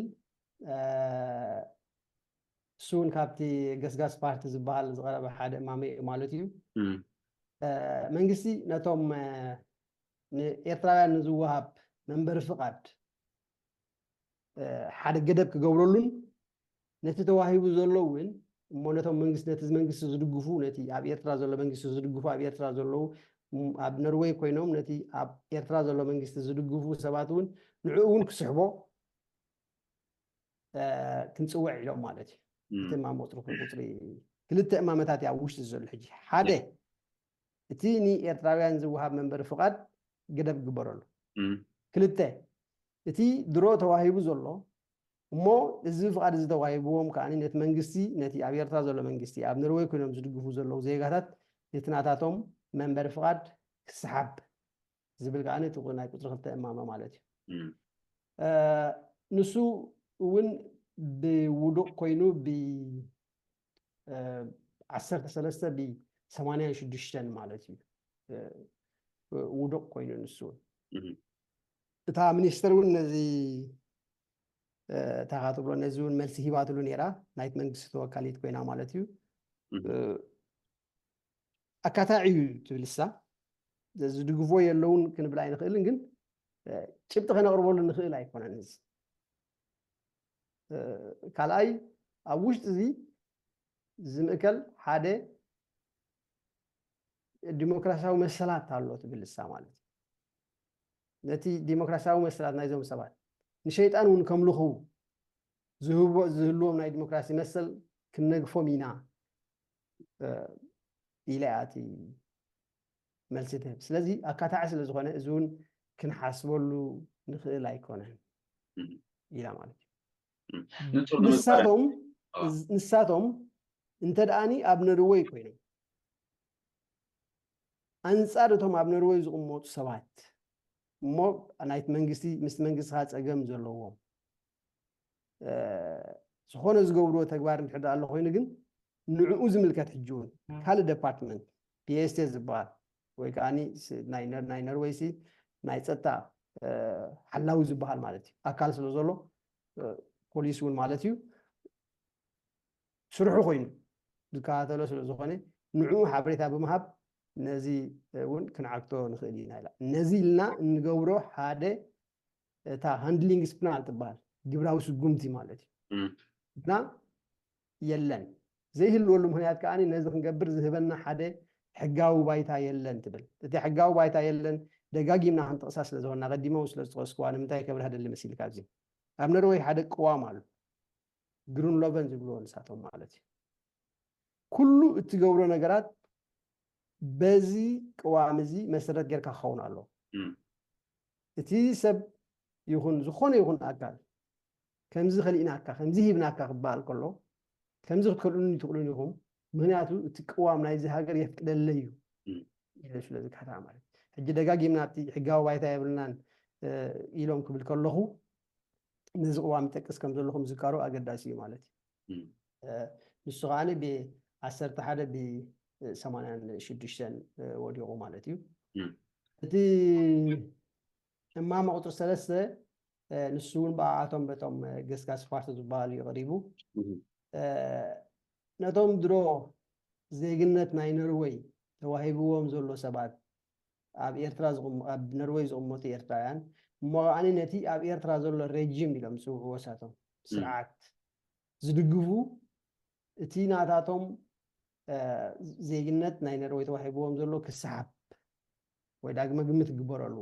እሱ እውን ካብቲ ገስጋስ ፓርቲ ዝበሃል ዝቐረበ ሓደ እማመ እዩ ማለት እዩ መንግስቲ ነቶም ንኤርትራውያን ንዝወሃብ መንበሪ ፍቓድ ሓደ ገደብ ክገብረሉን ነቲ ተዋሂቡ ዘሎ እውን እሞ ነቶም መንግስቲ ነቲ መንግስቲ ዝድግፉ ነቲ ኣብ ኤርትራ ዘሎ መንግስቲ ዝድግፉ ኣብ ኤርትራ ዘለዉ ኣብ ነርወይ ኮይኖም ነቲ ኣብ ኤርትራ ዘሎ መንግስቲ ዝድግፉ ሰባት እውን ንዕኡ እውን ክስሕቦ ክንፅውዕ ኢሎም ማለት እዩ እቲ እማመ ቁፅሪ ቁፅሪ ክልተ እማመታት ኣብ ውሽጢ ዘሎ ሕጂ ሓደ እቲ ንኤርትራውያን ዝወሃብ መንበሪ ፍቓድ ገደብ ክግበረሉ ክልተ እቲ ድሮ ተዋሂቡ ዘሎ እሞ እዚ ፍቓድ እዚ ተዋሂብዎም ከዓ ነቲ መንግስቲ ነቲ ኣብ ኤርትራ ዘሎ መንግስቲ ኣብ ነርወይ ኮይኖም ዝድግፉ ዘለዉ ዜጋታት ነቲ ናታቶም መንበሪ ፍቓድ ክስሓብ ዝብል ከዓ እቲ ናይ ቁፅሪ ክልተ እማመ ማለት እዩ ንሱ እውን ብውዱቅ ኮይኑ ብ ዓሰርተ ሰለስተ ብ ሰማንያን ሽዱሽተን ማለት እዩ ውዱቕ ኮይኑ ንሱ እውን እታ ሚኒስተር እውን ነዚ እታ ትብሎ ነዚ እውን መልሲ ሂባትሉ ነይራ። ናይቲ መንግስቲ ተወካሊት ኮይና ማለት እዩ። ኣካታዒ እዩ ትብል እሳ። ዝድግፎ የለውን ክንብል ኣይንኽእልን፣ ግን ጭብጢ ከነቕርበሉ ንኽእል ኣይኮነን። እዚ ካልኣይ ኣብ ውሽጢ እዚ ዝምእከል ሓደ ዲሞክራሲያዊ መሰላት ኣሎ ትብል እሳ ማለት እዩ። ነቲ ዲሞክራሲያዊ መሰላት ናይዞም ሰባት ንሸይጣን እውን ከምልኹ ዝህልዎም ናይ ዲሞክራሲ መሰል ክንነግፎም ኢና ኢላ እያ እቲ መልሲ ትህብ። ስለዚ ኣካታዒ ስለ ዝኾነ እዚ እውን ክንሓስበሉ ንኽእል ኣይኮነን ኢላ ማለት እዩ። ንሳቶም ንሳቶም እንተ ደኣኒ ኣብ ነርወይ ኮይኖም ኣንጻር እቶም ኣብ ነርወይ ዝቕመጡ ሰባት እሞ ናይቲ መንግስቲ ምስቲ መንግስቲ ከዓ ጸገም ዘለዎም ዝኾነ ዝገብርዎ ተግባር እንድሕር ኣሎ ኮይኑ ግን ንዕኡ ዝምልከት ሕጂ እውን ካልእ ዲፓርትመንት ፒኤስቴ ዝበሃል ወይ ከዓ ናይ ነርወይ ሲ ናይ ፀጥታ ሓላዊ ዝበሃል ማለት እዩ ኣካል ስለ ዘሎ ፖሊስ እውን ማለት እዩ ስርሑ ኮይኑ ዝከታተሎ ስለ ዝኾነ ንዕኡ ሓበሬታ ብምሃብ ነዚ እውን ክንዓግቶ ንኽእል ኢና ኢላ። ነዚ ኢልና እንገብሮ ሓደ እታ ሃንድሊንግ ስፕናል ትበሃል ግብራዊ ስጉምቲ ማለት እዩ እና የለን ዘይህልወሉ ምክንያት ከዓ ነዚ ክንገብር ዝህበና ሓደ ሕጋዊ ባይታ የለን ትብል። እቲ ሕጋዊ ባይታ የለን ደጋጊምና ክንጠቕሳ ስለ ዝኾንና ቀዲሞም ስለ ዝጠቐስኩዋ ንምንታይ ከብርሃ ደሊ መሲልካ ኣብዚ ኣብ ነርወይ ሓደ ቅዋም ኣሎ ግሩንሎቨን ዝብልዎ ንሳቶም ማለት እዩ። ኩሉ እትገብሮ ነገራት በዚ ቅዋም እዚ መሰረት ጌርካ ክኸውን ኣለዎ። እቲ ሰብ ይኹን ዝኾነ ይኹን ኣካል ከምዚ ከሊእናካ ከምዚ ሂብናካ ክበሃል ከሎ ከምዚ ክትከልኡኒ ትኽእሉን ኢኹም፣ ምክንያቱ እቲ ቅዋም ናይዚ ሃገር የፍቅደለይ እዩ ኢለ ስለ ዝካታ ማለት ሕጂ ደጋጊምና ኣብቲ ሕጋዊ ባይታ የብልናን ኢሎም ክብል ከለኹ ነዚ ቅዋም ይጠቅስ ከም ዘለኹም ዝካሩ ኣገዳሲ እዩ ማለት እዩ። ንሱ ከዓ ብዓሰርተ ሓደ ብሰማንያን ሽዱሽተን ወዲቑ ማለት እዩ። እቲ እማመ ቁፅሪ ሰለስተ ንሱ እውን ብኣቶም በቶም ገስጋስ ፋርስ ዝበሃሉ እዩ ቀሪቡ። ነቶም ድሮ ዜግነት ናይ ኖርወይ ተዋሂብዎም ዘሎ ሰባት ኣብ ኤርትራ ኣብ ኖርወይ ዝቕመጡ ኤርትራውያን እሞ ከዓኒ ነቲ ኣብ ኤርትራ ዘሎ ሬጂም ኢሎም ዝፅውዕዎ ሳቶም ስርዓት ዝድግፉ እቲ ናታቶም ዜግነት ናይ ኖርወይ ተዋሂብዎም ዘሎ ክሰሓብ ወይ ዳግመ ግምት ክግበረሉ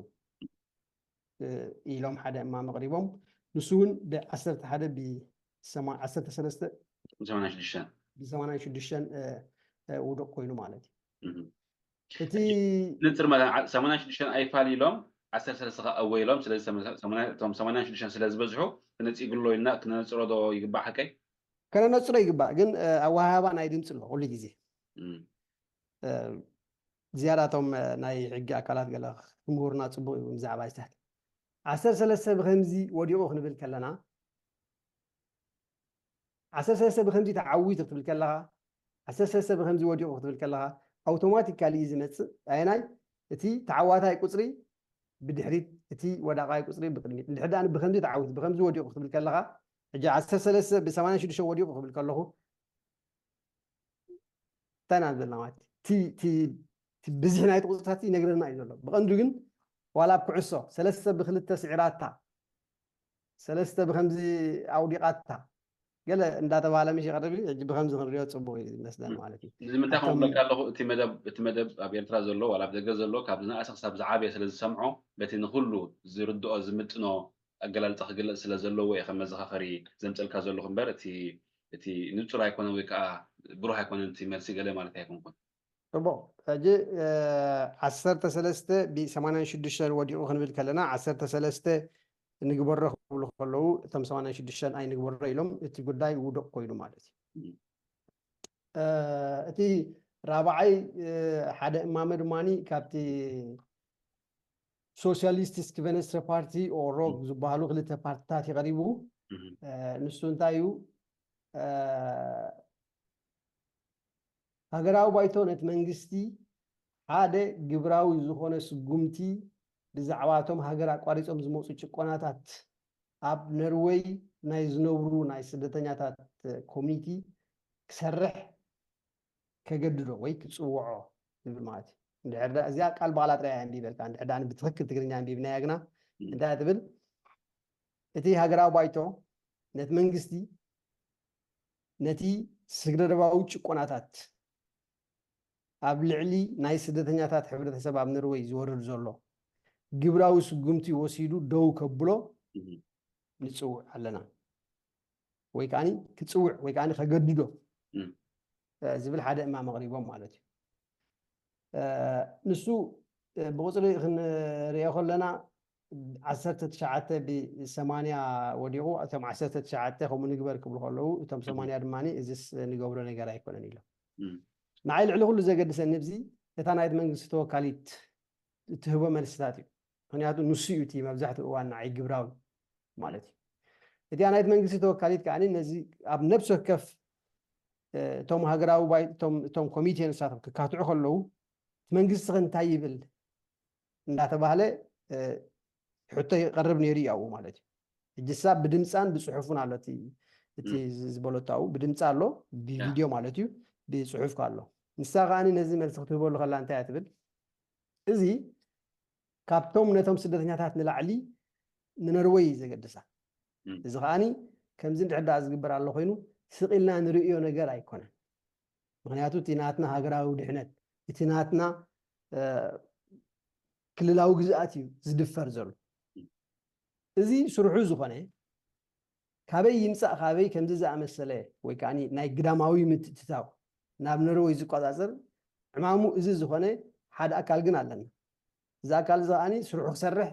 ኢሎም ሓደ እማመ ኣቕሪቦም። ንሱ እውን ብዓሰርተ ሓደ ብዓሰርተ ሰለስተ ብሰማንያን ሽዱሽተን ውዱቕ ኮይኑ ማለት እዩ። እቲ ንፅር መ ሰማንያን ሽዱሽተን ኣይፋል ኢሎም ዓሰርተ ሰለስተ ከዓ እወ ኢሎም። ስለዚ እቶም ሰማንያን ሽዱሽተን ስለ ዝበዝሑ ክነፂጉሎ ኢልና ክነነፅሮ ዶ ይግባእ? ሓቀይ ከነነፅሮ ይግባእ፣ ግን ኣወሃህባ ናይ ድምፂ ኣሎ ኩሉ ግዜ ዝያዳቶም ናይ ሕጊ ኣካላት ገለ ክምህሩና ፅቡቅ እዩ ብዛዕባ ይስታት ዓሰርተ ሰለስተ ብከምዚ ወዲቑ ክንብል ከለና ዓሰርተ ሰለስተ ብከምዚ ተዓዊቱ ክትብል ከለካ ዓሰርተ ሰለስተ ብከምዚ ወዲቑ ክትብል ከለካ ኣውቶማቲካሊ እዩ ዝመፅእ ኣየናይ እቲ ተዓዋታይ ቁፅሪ ብድሕሪት እቲ ወዳቃይ ቁፅሪ ብቅድሚት እንድሕር ደኣ ብከምዚ ተዓዊቱ ብከምዚ ወዲቑ ክትብል ከለካ ሕጂ ዓሰርተ ሰለስተ ብሰማንያን ሽዱሽተ ወዲቑ ክብል ከለኹ እንታይ ኢና ዘለና ማለት እቲ ብዝሒ ናይቲ ቁፅርታት ይነግረና እዩ ዘሎ ብቐንዱ ግን ዋላ ኣብ ኩዕሶ ሰለስተ ብክልተ ስዒራታ ሰለስተ ብከምዚ ኣውዲቓታ ገለ እንዳተባሃለ ምሽ ይቐርብ ሕጂ ብከምዚ ክንሪኦ ፅቡቅ እዩ ዝመስለን ማለት እዩ እዚ ምንታይ ከም ክብለካ ኣለኹ እቲ መደብ እቲ መደብ ኣብ ኤርትራ ዘሎ ዋላ ኣብ ደገ ዘሎ ካብ ዝነኣሰ ክሳብ ዝዓበየ ስለ ዝሰምዖ በቲ ንኩሉ ዝርድኦ ዝምጥኖ ኣገላልፃ ክግለፅ ስለ ዘለዎ እየ ከም መዘኻኸሪ ዘምፀልካ ዘለኹ እምበር እቲ እቲ ንፁር ኣይኮነን ወይ ከዓ ብሩህ ኣይኮነን እቲ መልሲ ገለ ማለት ኣይኮንኩን። ፅቡቕ ሕጂ ዓሰርተ ሰለስተ ብሰማንያን ሽዱሽተን ወዲቑ ክንብል ከለና ዓሰርተ ሰለስተ ንግበሮ ክብሉ ከለዉ እቶም ሰማንያን ሽዱሽተን ኣይንግበሮ ኢሎም እቲ ጉዳይ ውዱቕ ኮይኑ ማለት እዩ። እቲ ራብዓይ ሓደ እማመ ድማ ካብቲ ሶሻሊስት ስኪቨነስትረ ፓርቲ ኦሮግ ዝበሃሉ ክልተ ፓርትታት ይቐሪቡ። ንሱ እንታይ እዩ? ሃገራዊ ባይቶ ነቲ መንግስቲ ሓደ ግብራዊ ዝኾነ ስጉምቲ ብዛዕባ እቶም ሃገር ኣቋሪጾም ዝመጹ ጭቆናታት ኣብ ነርወይ ናይ ዝነብሩ ናይ ስደተኛታት ኮሚኒቲ ክሰርሕ ከገድዶ ወይ ክጽውዖ ዝብል ማለት እዩ። እንድሕር ዳ- እዚኣ ቃል ብቓላ ጥራይ ኣንቢበልካ፣ እንድሕር ዳ ብትኽክል ትግርኛ ኣንቢብናያ ግና እንታይ ትብል? እቲ ሃገራዊ ባይቶ ነቲ መንግስቲ ነቲ ስግረደባዊ ጭቆናታት ኣብ ልዕሊ ናይ ስደተኛታት ሕብረተሰብ ኣብ ነርወይ ዝወርድ ዘሎ ግብራዊ ስጉምቲ ወሲዱ ደው ከብሎ ንጽውዕ ኣለና። ወይ ከዓኒ ክጽውዕ ወይ ከዓኒ ከገድዶ ዝብል ሓደ እማም ኣቕሪቦም ማለት እዩ። ንሱ ብቁፅሪ ክንሪኦ ከለና ዓሰርተ ትሽዓተ ብሰማንያ ወዲቑ፣ እቶም ዓሰርተ ትሽዓተ ከምኡ ንግበር ክብሉ ከለዉ እቶም ሰማንያ ድማ እዚስ ንገብሮ ነገር ኣይኮነን ኢሎም። ንዓይ ልዕሊ ኩሉ ዘገድሰኒ ኣብዚ እታ ናይቲ መንግስቲ ተወካሊት እትህቦ መልስታት እዩ። ምክንያቱ ንሱ እዩ እቲ መብዛሕትኡ እዋን ንዓይ ግብራዊ ማለት እዩ። እቲኣ ናይቲ መንግስቲ ተወካሊት ከዓኒ ነዚ ኣብ ነብሲ ወከፍ እቶም ሃገራዊ ባይ- እቶም- እቶም ኮሚቴ ንሳቶም ክካትዑ ከለዉ እቲ መንግስቲ ከ እንታይ ይብል እንዳተባህለ ሕቶ ይቐርብ ነይሩ እዩ ኣብኡ ማለት እዩ። ሕጂ ሳብ ብድምፃን ብፅሑፍን ኣሎ እቲ እቲ ዝበለቶ ኣብኡ ብድምፂ ኣሎ ብቪድዮ ማለት እዩ ብፅሑፍ ኣሎ። ንሳ ከዓኒ ነዚ መልሲ ክትህበሉ ከላ እንታይ እያ ትብል? እዚ ካብቶም ነቶም ስደተኛታት ንላዕሊ ንነርወይ እዩ ዘገድሳ። እዚ ከዓኒ ከምዚ እንድሕር ደኣ ዝግበር ኣሎ ኮይኑ ስቕ ኢልና ንርእዮ ነገር ኣይኮነን። ምክንያቱ እቲ ናትና ሃገራዊ ድሕነት እቲ ናትና ክልላዊ ግዝኣት እዩ ዝድፈር ዘሎ። እዚ ስርሑ ዝኾነ ካበይ ይምፃእ ካበይ ከምዚ ዝኣመሰለ ወይ ከዓ ናይ ግዳማዊ ምትእትታው ናብ ነርወይ ዝቆፃፀር ዕማሙ እዚ ዝኾነ ሓደ ኣካል ግን ኣለና። እዚ ኣካል እዚ ከዓ ስርሑ ክሰርሕ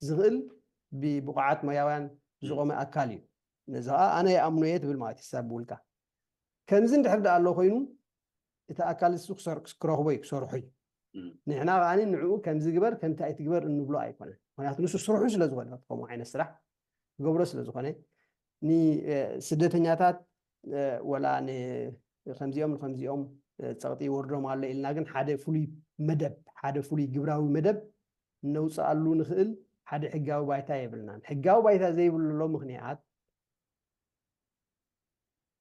ዝኽእል ብብቑዓት ሞያውያን ዝቖመ ኣካል እዩ። ነዚ ከዓ ኣነ ይኣምኖ እየ ትብል ማለት እዩ ሳብ ብውልቃ። ከምዚ እንድሕር ደኣ ኣሎ ኮይኑ እቲ ኣካል እሱ ክረኽቦ እዩ ክሰርሖ እዩ። ንሕና ከዓ ንዕኡ ከምዚ ግበር ከምቲ ኣይትግበር እንብሎ ኣይኮነን። ምክንያቱ ንሱ ስርሑ ስለ ዝኾነ ከምኡ ዓይነት ስራሕ ክገብሮ ስለ ዝኾነ ንስደተኛታት ወላ ከምዚኦም ንከምዚኦም ፀቕጢ ይወርዶም ኣሎ ኢልና ግን ሓደ ፍሉይ መደብ ሓደ ፍሉይ ግብራዊ መደብ ነውፅኣሉ ንኽእል ሓደ ሕጋዊ ባይታ የብልናን። ሕጋዊ ባይታ ዘይብሉ ምክንያት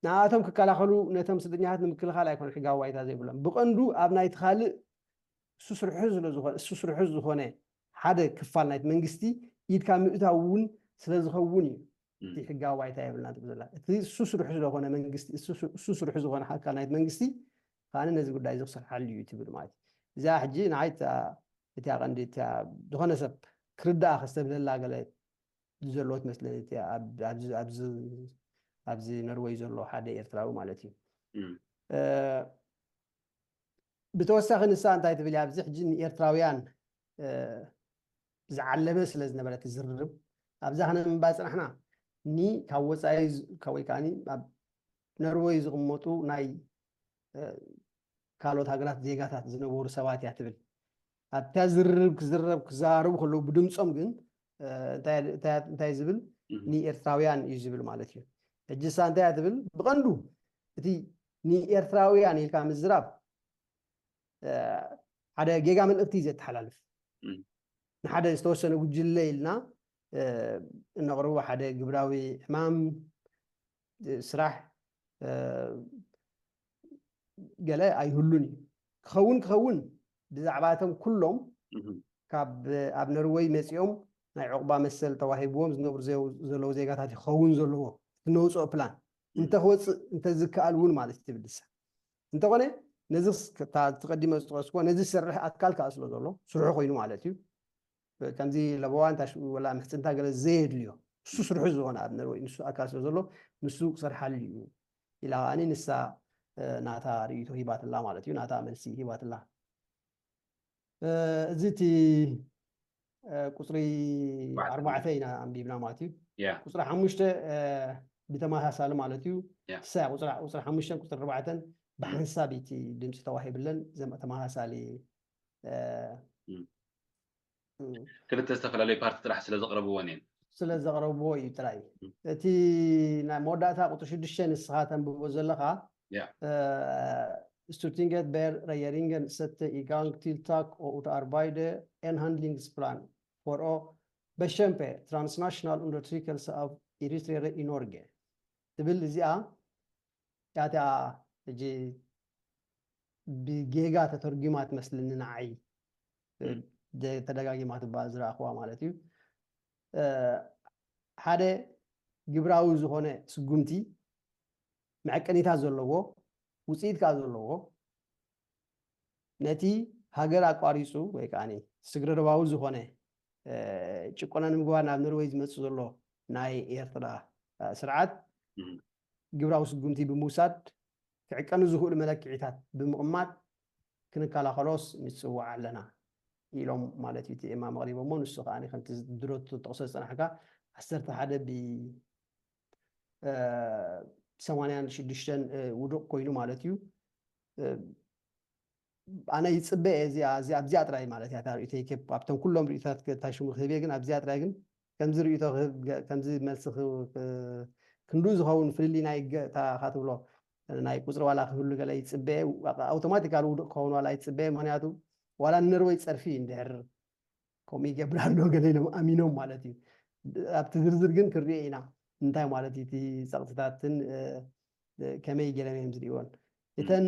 ንኣቶም ክከላኸሉ ነቶም ስደተኛታት ንምክልኻል ኣይኮነ ሕጋዊ ባይታ ዘይብሎም ብቐንዱ ኣብ ናይቲ ካልእ እሱ ስርሑ ስለዝኾነ እሱ ስርሑ ዝኾነ ሓደ ክፋል ናይቲ መንግስቲ ኢድካ ምእታው እውን ስለዝኸውን እዩ። እቲ ሕጋዊ ባይታ የብልና ትብል ዘላ እቲ እሱ ስርሑ ስለኾነ መንግስቲ እሱ ስርሑ ዝኾነ ኣካል ናይቲ መንግስቲ ከዓነ ነዚ ጉዳይ እዚ ክሰርሓሉ እዩ ትብል ማለት እዩ። እዚኣ ሕጂ ንዓይ እቲያ ቀንዲ እቲያ ዝኾነ ሰብ ክርዳኣ ከስተብህለላ ገለ ዘለዎ ትመስለኒ ኣብዚ ነርወይ ዘሎ ሓደ ኤርትራዊ ማለት እዩ። ብተወሳኺ ንሳ እንታይ ትብል እያ ኣብዚ ሕጂ ንኤርትራውያን ዝዓለመ ስለ ዝነበረ እቲ ዝርርብ ኣብዛ ክነንባ ፅናሕና ኒ ካብ ወፃኢ ወይ ከዓ ኣብ ነርወይ ዝቕመጡ ናይ ካልኦት ሃገራት ዜጋታት ዝነበሩ ሰባት እያ ትብል። ኣብታ ዝርርብ ክዝረብ ክዘራረቡ ከለዉ ብድምፆም ግን እንታይ ዝብል ንኤርትራውያን እዩ ዝብል ማለት እዩ። ሕጂ ሳ እንታይ እያ ትብል ብቐንዱ እቲ ንኤርትራውያን ኢልካ ምዝራብ ሓደ ጌጋ መልእክቲ እዩ ዘተሓላልፍ። ንሓደ ዝተወሰነ ጉጅለ ኢልና እነቕርቦ ሓደ ግብራዊ ዕማም ስራሕ ገለ ኣይህሉን እዩ። ክኸውን ክኸውን ብዛዕባቶም ኩሎም ካብ ኣብ ነርወይ መፂኦም ናይ ዕቑባ መሰል ተዋሂብዎም ዝነብሩ ዘለዉ ዜጋታት ይኸውን ዘለዎ እቲ ነውፅኦ ፕላን እንተክወፅእ እንተዝከኣል እውን ማለት ትብል ንሳ። እንተኾነ ነዚ ተቐዲመ ዝጠቀስኩዎ ነዚ ዝሰርሕ ኣካል ከዓ ስለ ዘሎ ስርሑ ኮይኑ ማለት እዩ። ከምዚ ለበዋ እንታይ ወላ ምሕፅንታ ገለ ዘየድልዮ እሱ ስርሑ ዝኾነ ኣብ ነርወይ ንሱ ኣካል ስለ ዘሎ ንሱ ክሰርሓሉ እዩ ኢላ ከዓኒ ንሳ ናታ ርእይቶ ሂባትላ ማለት እዩ። ናታ መልሲ ሂባትላ። እዚ እቲ ቁፅሪ ኣርባዕተ ኢና ኣንቢብና ማለት እዩ። ቁፅሪ ሓሙሽተ ብተመሳሳሊ ማለት እዩ። ክሳያ ቁፅሪ ሓሙሽተን ቁፅሪ ኣርባዕተን ብሓንሳብ እቲ ድምፂ ተዋሂብለን ተመሳሳሊ ክልተ ዝተፈላለዩ ፓርቲ ጥራሕ ስለ ዘቕረብዎን እየን ስለ ዘቕረብዎ እዩ ጥራይ። እቲ ናይ መወዳእታ ቁፅሪ ሽዱሽተ ንስኻ ተንብቦ ዘለኻ Stortinget bør regjeringen sette i gang tiltak og utarbeide en handlingsplan for å bekjempe transnasjonal undertrykkelse av eritreere i Norge. ትብል እዚኣ ያታ ሕጂ ብጌጋ ተተርጉማ ትመስልኒ ንዓይ። ተደጋጊማ ትበሃል ዝረኣኽዋ ማለት እዩ። ሓደ ግብራዊ ዝኾነ ስጉምቲ መዐቀኒታት ዘለዎ፣ ውፅኢት ከዓ ዘለዎ፣ ነቲ ሃገር ኣቋሪፁ ወይ ከዓ ስግረዶባዊ ዝኾነ ጭቆና ንምግባር ናብ ኖርወይ ዝመፅእ ዘሎ ናይ ኤርትራ ስርዓት ግብራዊ ስጉምቲ ብምውሳድ ክዕቀኑ ዝኽእሉ መለክዒታት ብምቕማጥ ክንከላኸሎስ ንፅዋዕ ኣለና ኢሎም ማለት እዩ እቲ እማም ኣቕሪቦሞ። ንሱ ከዓ ከምቲ ድሮ ተጠቕሶ ዝፀናሕካ ዓሰርተ ሓደ ብ ሰማንያን ሽዱሽተን ውዱቕ ኮይኑ ማለት እዩ። ኣነ ይፅበ እየ እዚኣ ኣብዚኣ ጥራይ ማለት እያ ርእቶይ። ኣብቶም ኩሎም ርእቶታት እንታይ ሽሙ ክህብ እየ ግን ኣብዚኣ ጥራይ ግን ከምዚ ርእቶ ከምዚ መልሲ ክንዱ ዝኸውን ፍልልይ ናይ ገታ ካትብሎ ናይ ቁፅሪ ዋላ ክህሉ ገለ ይፅበ። ኣውቶማቲካል ውዱቕ ክኸውን ዋላ ይፅበ። ምክንያቱ ዋላ ንነርወይ ፀርፊ እንድሕር ከምኡ ይገብር ኣሎ ገለ ኢሎም ኣሚኖም ማለት እዩ። ኣብቲ ዝርዝር ግን ክርዮ ኢና እንታይ ማለት እዩ እቲ ፀቕጥታትን ከመይ ገይሮም እዮም ዝርእይዎን። እተን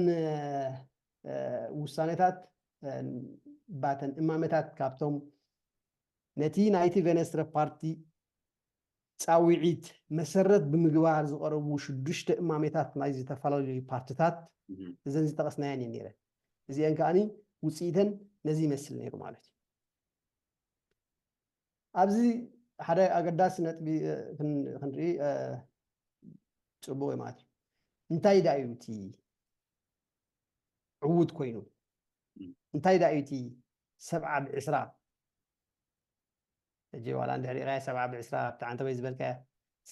ውሳኔታት ባተን እማመታት ካብቶም ነቲ ናይቲ ቬነስትረ ፓርቲ ፃውዒት መሰረት ብምግባር ዝቐረቡ ሽዱሽተ እማሜታት ናይ ዝተፈላለዩ ፓርትታት እዘን ዝጠቐስናየን እየን ነይረን። እዚአን ከዓኒ ውፅኢተን ነዚ ይመስል ነይሩ ማለት እዩ። ኣብዚ ሓደ ኣገዳሲ ነጥቢ ክንርኢ ፅቡቅ እዩ ማለት እዩ። እንታይ ዳ እዩ እቲ ዕዉት ኮይኑ እንታይ ዳ እዩ እቲ ሰብዓ ብዕስራ ሕጂ ዋላ እንድሕር ሪኢኻዮ ሰብዓ ብዕስራ ኣብቲ ዓንተበይ ዝበልካዮ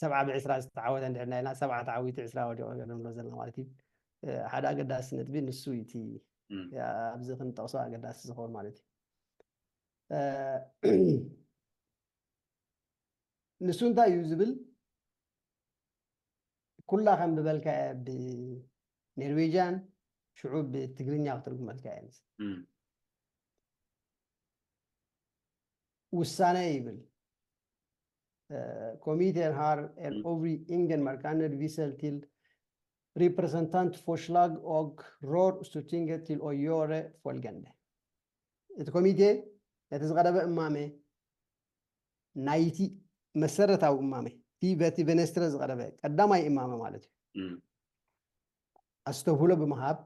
ሰብዓ ብዕስራ ዝተዓወተ እንድሕር ናይና ሰብዓ ተዓዊቱ ዕስራ ወዲቑ ገለ ንብሎ ዘለና ማለት እዩ። ሓደ ኣገዳሲ ነጥቢ ንሱ እዩ እቲ ኣብዚ ክንጠቕሶ ኣገዳሲ ዝኸውን ማለት እዩ። ንሱ እንታይ እዩ ዝብል ኩላ ከም ብበልካ ብኔርዌጅያን ሽዑ ብትግርኛ ክትርጉመልካ እየ ውሳነ ይብል። Komiteen har en øvrig ingen merkende viser til representantforslag og rår Stortinget til å gjøre følgende. እቲ ኮሚቴ ነቲ ዝቐረበ እማመ ናይቲ መሰረታዊ እማመ እቲ በቲ ቬነስትረ ዝቐረበ ቀዳማይ እማመ ማለት እዩ ኣስተብህሎ ብምሃብ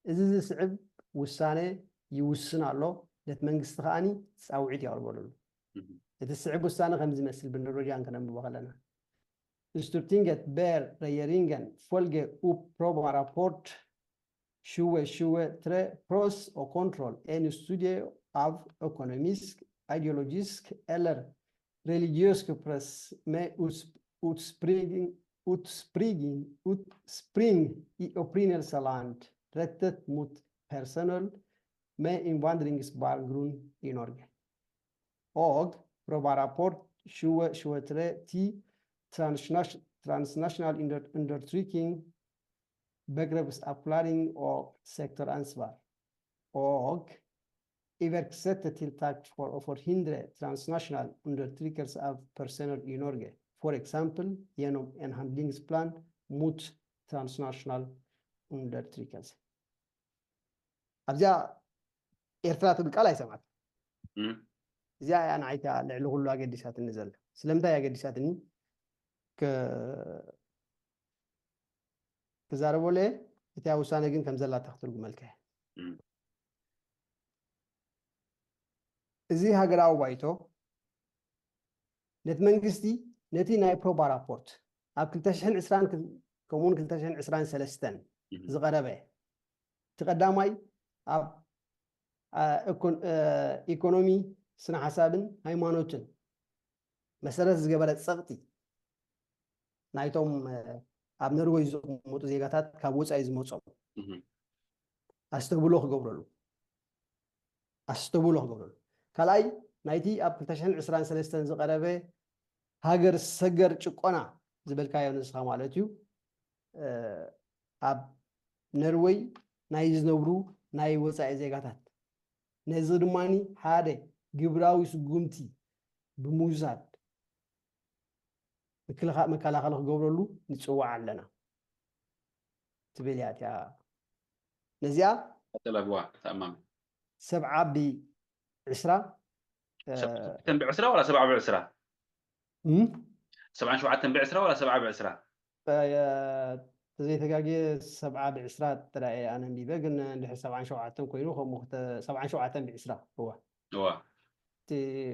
እዚ ዝስዕብ ውሳነ ይውስን ኣሎ። ነቲ መንግስቲ ከዓኒ ፃውዒት የቕርበሉ ኣሎ። እቲ ዝስዕብ ውሳነ ከም ዝመስል ብኖርዌጅያን ከነንብቦ ከለና Stortinget ber regjeringen følge opp Proba-rapport tjue tjue tre pros og kontroll en studie av økonomisk, ideologisk eller religiøs press med utspring, utspring, utspring i opprinnelseland rettet mot personer med innvandringsbakgrunn i Norge. Og Proba-rapport tjue tjue tre ti transnasjonal undertrykking, begrepsavklaring og sektoransvar. Og iverksette tiltak for å forhindre transnasjonal undertrykkelse av personer i Norge, for eksempel gjennom en handlingsplan mot transnasjonal undertrykkelse. ኣብዚኣ ኤርትራ ትብል ቃል ኣይሰማዕኩን። እዚኣ እያ ንዓይ እታ ልዕሊ ኩሉ ኣገዲሳትኒ ዘላ። ስለምንታይ ኣገዲሳትኒ ክዛረበሉ እየ። እቲኣ ውሳነ ግን ከም ዘላታ ክትርጉመልካ እየ። እዚ ሃገራዊ ባይቶ ነቲ መንግስቲ ነቲ ናይ ፕሮባ ራፖርት ኣብ ክልተ ሽሕን ዕስራን ከምኡውን ክልተ ሽሕን ዕስራን ሰለስተን ዝቐረበ እቲ ቀዳማይ ኣብ ኢኮኖሚ፣ ስነ ሓሳብን ሃይማኖትን መሰረት ዝገበረ ፀቕጢ ናይቶም ኣብ ነርወይ ዝቕመጡ ዜጋታት ካብ ወፃኢ ዝመፆም ኣስተብሎ ክገብረሉ ኣስተብሎ ክገብረሉ። ካልኣይ ናይቲ ኣብ ክልተ ሽሕን ዕስራን ሰለስተን ዝቐረበ ሃገር ሰገር ጭቆና ዝበልካዮ ንስኻ ማለት እዩ ኣብ ነርወይ ናይ ዝነብሩ ናይ ወፃኢ ዜጋታት። ነዚ ድማ ሓደ ግብራዊ ስጉምቲ ብምውሳድ ምክልኻ- መከላኸሊ ክገብረሉ ንፅዋዕ ኣለና ትብል እያ እቲኣ። ነዚኣ ቀጥለዋ ተኣማሚ ሰብዓ ብዕስራ እ፣ ሰብዓን ብዕስራ ወላ ሰብዓ ብዕስራ እም? ሰብዓን ሸውዓተን ብዕስራ ወላ ሰብዓ ብዕስራ እ፣ ተዘይተጋግየ ሰብዓ ብዕስራ ጥራይ ኣነ ኣንቢበ፣ ግን እንድሕር ሰብዓን ሸውዓተን ኮይኑ ከምኡ ክተ- ሰብዓን ሸውዓተን ብዕስራ እዋ እዋ እቲ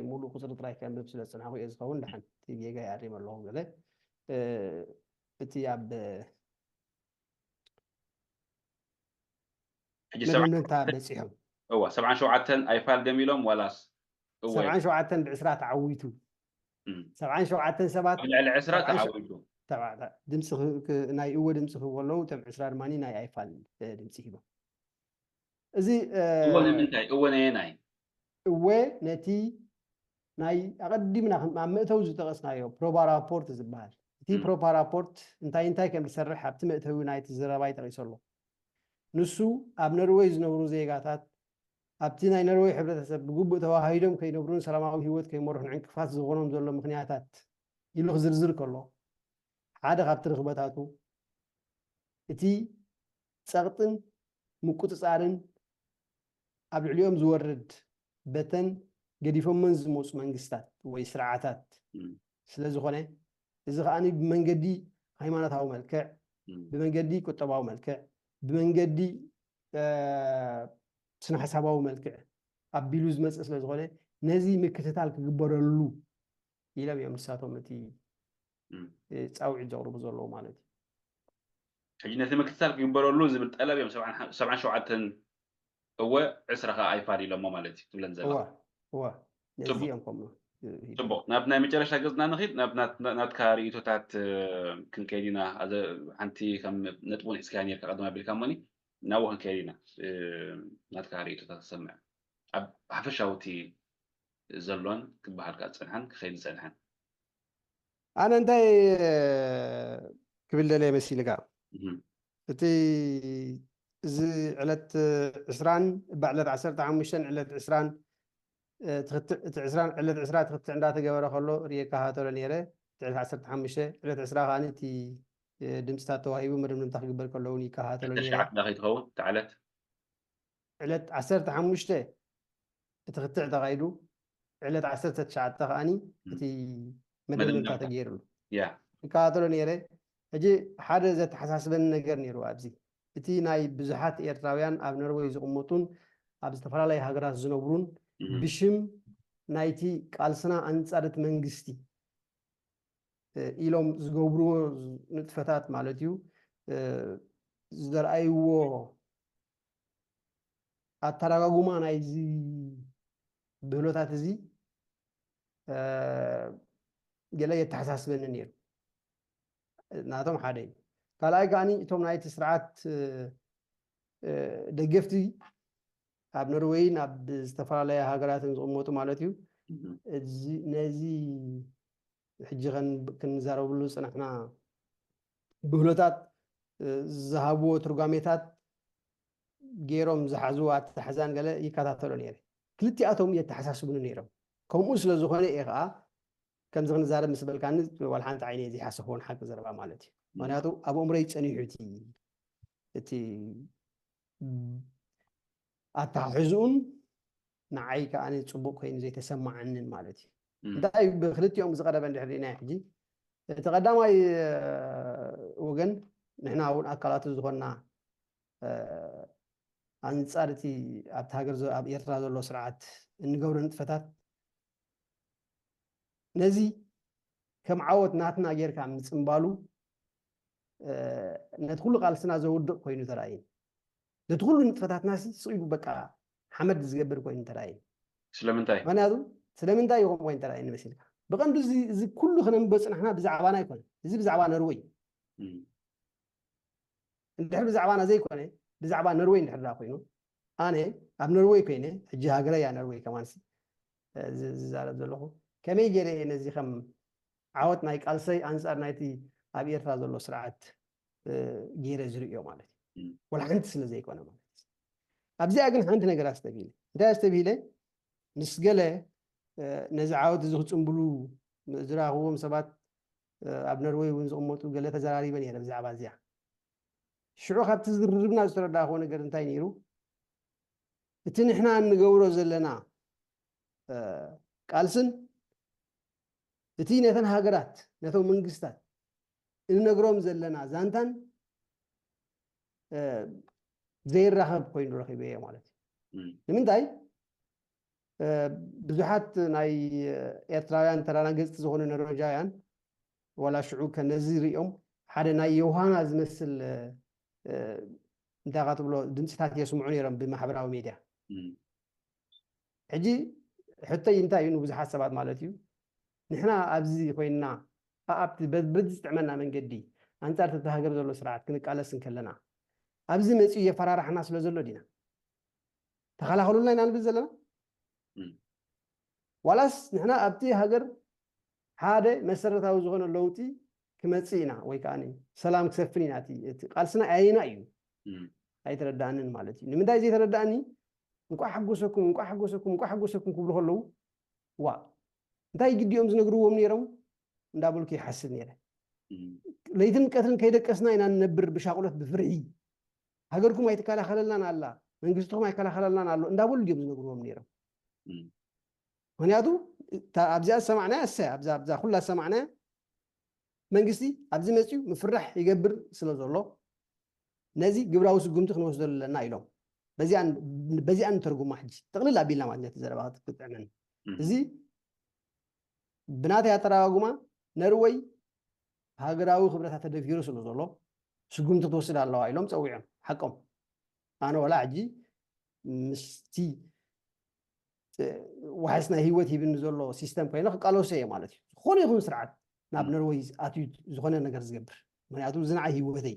ሙሉእ ቁፅሪ ጥራይ ከንብብ ስለ ዝፅናሕኩ እየ ዝኸውን። ደሓን እቲ ጌጋ ይኣሪም ኣለኹ ገለ እ፣ እቲ ኣብ ሕጂ ሰብዓን መደምደምታ በፂሖም እዋ ሰብዓን ሸውዓተን ኣይፋል ደም ኢሎም ዋላስ እወ ሰብዓን ሸውዓተን ብዕስራ ተዓዊቱ እም። ሰብዓን ሸውዓተን ሰባት ኣብ ልዕሊ ዕስራ ሰብዓን ሸ- ተዓዊቱ ተባዕታ ድምፂ ክህ- ክ- ናይ እወ ድምፂ ክህቡ ኣለዉ። እቶም ዕስራ ድማ ናይ ኣይፋል እ፣ ድምፂ ሂቦም። እዚ እ፣ እወ ንምንታይ እወ ነየናይ እወ ነቲ ናይ ኣቐዲምና ከም- ኣብ መእተዊ ዝጠቐስናዮ ፕሮባ ራፖርት ዝበሃል እቲ እም። ፕሮባ ራፖርት እንታይ እንታይ ከም ዝሰርሕ ኣብቲ መእተዊ ናይቲ ዘረባይ ጠቒሱ ኣሎ። ንሱ ኣብ ነርወይ ዝነብሩ ዜጋታት ኣብቲ ናይ ነርወይ ሕብረተሰብ ብግቡእ ተዋሃሂዶም ከይነብሩን ሰላማዊ ህይወት ከይመርሑን ዕንቅፋት ዝኾኖም ዘሎ ምኽንያታት ኢሉ ክዝርዝር ከሎ ሓደ ካብቲ ርኽበታቱ እቲ ፀቕጥን ምቁፅፃርን ኣብ ልዕሊኦም ዝወርድ በተን ገዲፎመን ዝመፁ መንግስታት ወይ ስርዓታት እም። ስለ ዝኾነ እዚ ከዓኒ ብመንገዲ ሃይማኖታዊ መልክዕ እም። ብመንገዲ ቁጠባዊ መልክዕ ብመንገዲ እ፣ ስነ ሓሳባዊ መልክዕ ኣቢሉ ዝመፅእ ስለ ዝኾነ ነዚ ምክትታል ክግበረሉ ኢሎም እዮም ንሳቶም እቲ እም። እ፣ ፃውዒት ዘቕርቡ ዘለዉ ማለት እዩ። ሕጂ ነቲ ምክትታል ክግበረሉ ዝብል ጠለብ እዮም ሰብዓን ሸውዓተን እወ ዕስራ ከዓ ኣይፋል ኢሎሞ ማለት እዩ ትብለን ዘላ እዋ እዋ ነዚ ጽቡቅ። እዮም ከምኡ እ፣ ሂቦም። ጽቡቅ ናብ ናይ መጨረሻ ገጽና ንኺድ ናብ ናት- ናትካ ርእቶታት እ፣ ክንከይድ ኢና ኣዘ- ሓንቲ ከም ነጥቡ ንሒዝካ ነርካ ቀደም ኣቢልካ እሞኒ ናብኡ ክንከይድ ኢና እ፣ ናትካ ርእቶታት ክሰምዕ ኣብ ሓፈሻዊ እቲ ዘሎን ክበሃል ከዓ ዝጸንሓን ክኸይድ ዝጸንሐን ኣነ እንታይ እ፣ ክብል ደለየ መሲልካ እህም። እቲ እዚ ዕለት ዕስራን እባ ዕለት ዓሰርተ ሓሙሽተን ዕለት ዕስራን እ፣ ትኽትዕ- እቲ ዕስራን ዕለት ዕስራ ትኽትዕ እንዳተገበረ ከሎ ርእየ ይከታተሎ ነይረ። እቲ ዕለት ዓሰርተ ሓሙሽተ ዕለት ዕስራ ከዓኒ እቲ እ፣ ድምፅታት ተዋሂቡ መደምደምታ ክግበር ከሎ እውን ይከታተሎ ነይረ። ተሽዓት ዳ ከይትኸውን ተዓለት ዕለት ዓሰርተ ሓሙሽተ እቲ ክትዕ ተኻይዱ ዕለት ዓሰርተ ትሽዓተ ከዓኒ እቲ መደምደምታ መደምደምታ። ተገይሩሉ ያ ይከታተሎ ነይረ። ሕጂ ሓደ ዘተሓሳስበኒ ነገር ነይሩ ኣብዚ እቲ ናይ ብዙሓት ኤርትራውያን ኣብ ነርወይ ዝቕመጡን ኣብ ዝተፈላለዩ ሃገራት ዝነብሩን እህም። ብሽም ናይቲ ቃልስና ኣንጻር እቲ መንግስቲ እ፣ ኢሎም ዝገብርዎ ንጥፈታት ማለት እዩ እ፣ ዘርኣይዎ ኣተረጋጉማ ናይዚ ብህሎታት እዚ እ፣ ገለ የተሓሳስበኒ ነይሩ። ናቶም ሓደ እዩ። ካልኣይ ከዓኒ እቶም ናይቲ ስርዓት እ፣ እ፣ ደገፍቲ ኣብ ኖርዌይን ኣብ ዝተፈላለያ ሃገራትን ዝቕመጡ ማለት እዩ እህም። እዚ ነዚ ሕጂ ከን- ክንዛረብሉ ዝፅናሕና ብህሎታት እ፣ ዝሃብዎ ትርጓሜታት ገይሮም ዝሓዝዎ ኣተሓሕዛን ገለ ይከታተሎ ነይረ። ክልቲኣቶም የተሓሳስቡኒ ነይሮም። ከምኡ ስለ ዝኾነ እየ ከዓ ከምዚ ክንዛረብ ምስ በልካኒ ዋላ ሓንቲ ዓይነ ዘይሓሰኽዎን ሓቂ ዘረባ ማለት እዩ። ምክንያቱ ኣብ ኣእምሮይ ፀኒሑ እቲ እቲ ኣተሓሕዝኡን ንዓይ ከዓ ፅቡቅ ኮይኑ ዘይተሰማዓንን ማለት እዩ። እም። እንታይ ብክልቲኦም ዝቀረበ እንድሕር ርኢናዮ ሕጂ እቲ ቀዳማይ እ፣ ወገን ንሕና እውን ኣካላቱ ዝኾንና እ፣ ኣንጻር እቲ ኣብቲ ሃገር ዘ- ኣብ ኤርትራ ዘሎ ስርዓት እንገብሮ ንጥፈታት ነዚ ከም ዓወት ናትና ጌርካ ምጽንባሉ እ፣ ነቲ ኩሉ ቃልስና ዘውድቕ ኮይኑ ተራእዩ። ነቲ ኩሉ ንጥፈታትና ሲ ስቕ ኢሉ በቃ ሓመድ ዝገብር ኮይኑ ተራእዩ። ስለምንታይ ምክንያቱ ስለምንታይ ይኹም ኮይኑ ተራእዩ ንመሲልካ ብቐንዱ እዚ እዚ ኩሉ ክነንብቦ ጽናሕና ብዛዕባና ኣይኮነ እዚ ብዛዕባ ነርወይ እም። እንድሕር ብዛዕባና ዘይኮነ ብዛዕባ ነርወይ እንድሕር ዳ ኮይኑ ኣነ ኣብ ነርወይ ኮይነ ሕጂ ሃገረይ እያ ነርወይ ከማንሲ እ፣ ዝ- ዝዛረብ ዘለኹ ከመይ ገይረ እየ ነዚ ከም ዓወት ናይ ቃልሰይ ኣንጻር ናይቲ ኣብ ኤርትራ ዘሎ ስርዓት እ፣ ገይረ ዝርእዮ ማለት እዩ እም። ወላ ሓንቲ ስለ ዘይኮነ ማለት እዩ ኣብዚኣ ግን ሓንቲ ነገር ኣስተብሂለ። እንታይ ኣስተብሂለ? ምስ ገለ ነዚ ዓወት እዚ ክፅምብሉ ዝረኣኽዎም ሰባት ኣብ ነርወይ እውን ዝቕመጡ ገለ ተዘራሪበ ነይረ ብዛዕባ እዚኣ። ሽዑ ካብቲ ዝርርብና ዝተረዳእኽዎ ነገር እንታይ ነይሩ? እቲ ንሕና እንገብሮ ዘለና ቃልስን እቲ ነተን ሃገራት ነቶም መንግስታት እንነግሮም ዘለና ዛንታን ዘይራኸብ ኮይኑ ረኺበዮ ማለት እዩ። ንምንታይ? ብዙሓት ናይ ኤርትራውያን ተራና ገጽቲ ዝኾኑ ኖርዌጃውያን ዋላ ሽዑ ከነዚ ሪኦም ሓደ ናይ ዮሃና ዝመስል እንታይ ካ ትብሎ ድምፅታት የስምዑ ነይሮም ብማሕበራዊ ሜድያ። ሕጂ ሕቶይ እንታይ እዩ ንብዙሓት ሰባት ማለት እዩ፣ ንሕና ኣብዚ ኮይንና ኣብቲ በብዝጥዕመና መንገዲ ኣንጻር እቲ ሃገር ዘሎ ስርዓት ክንቃለስ እንከለና ኣብዚ መጺኡ የፈራርሓና ስለ ዘሎ ዲና ተኸላኸሉልና ኢና ንብል ዘለና? ዋላስ ንሕና ኣብቲ ሃገር ሓደ መሰረታዊ ዝኾነ ለውጢ ክመጽእ ኢና ወይ ከዓ ሰላም ክሰፍን ኢና፣ እቲ ቃልስና ኣየና እዩ ኣይተረዳእንን ማለት እዩ። ንምንታይ ዘይተረዳእኒ? እንቋዕ ሓጎሰኩም፣ እንቋዕ ሓጎሰኩም፣ እንቋዕ ሓጎሰኩም ክብሉ ከለዉ ዋ እንታይ ግዲኦም ዝነግርዎም ነይሮም እንዳበልኩ ይሓስብ ነይረ። ለይትን ቀትርን ከይደቀስና ኢና ንነብር ብሻቕሎት ብፍርሒ። ሃገርኩም ኣይትከላኸለልናን ኣላ፣ መንግስትኹም ኣይከላኸለልናን ኣሎ እንዳበሉ ድዮም ዝነግርዎም ነይሮም። ምክንያቱ ኣብዚኣ ዝሰማዕናያ እሰ ኣብዛ ኩላ ዝሰማዕናያ መንግስቲ ኣብዚ መፅዩ ምፍራሕ ይገብር ስለ ዘሎ ነዚ ግብራዊ ስጉምቲ ክንወስደሉ ኣለና ኢሎም። በዚኣ ንተርጉማ ሕጂ ጥቕልል ኣቢልና ማለት ነቲ ዘረባ ክትጥዕመን። እዚ ብናተይ ኣተራጓጉማ ነርወይ ሃገራዊ ክብረታ ተደፊሩ ስለ ዘሎ ስጉምቲ ክትወስድ ኣለዋ ኢሎም ፀዊዖም። ሓቆም። ኣነ ወላ ሕጂ ምስቲ ዋሕስ ናይ ህይወት ሂብኒ ዘሎ ሲስተም ኮይነ ክቃለሶ እየ ማለት እዩ። ዝኾነ ይኹን ስርዓት ናብ ነርወይ ኣትዩ ዝኾነ ነገር ዝገብር፣ ምክንያቱ እዚ ንዓይ ህይወተይ።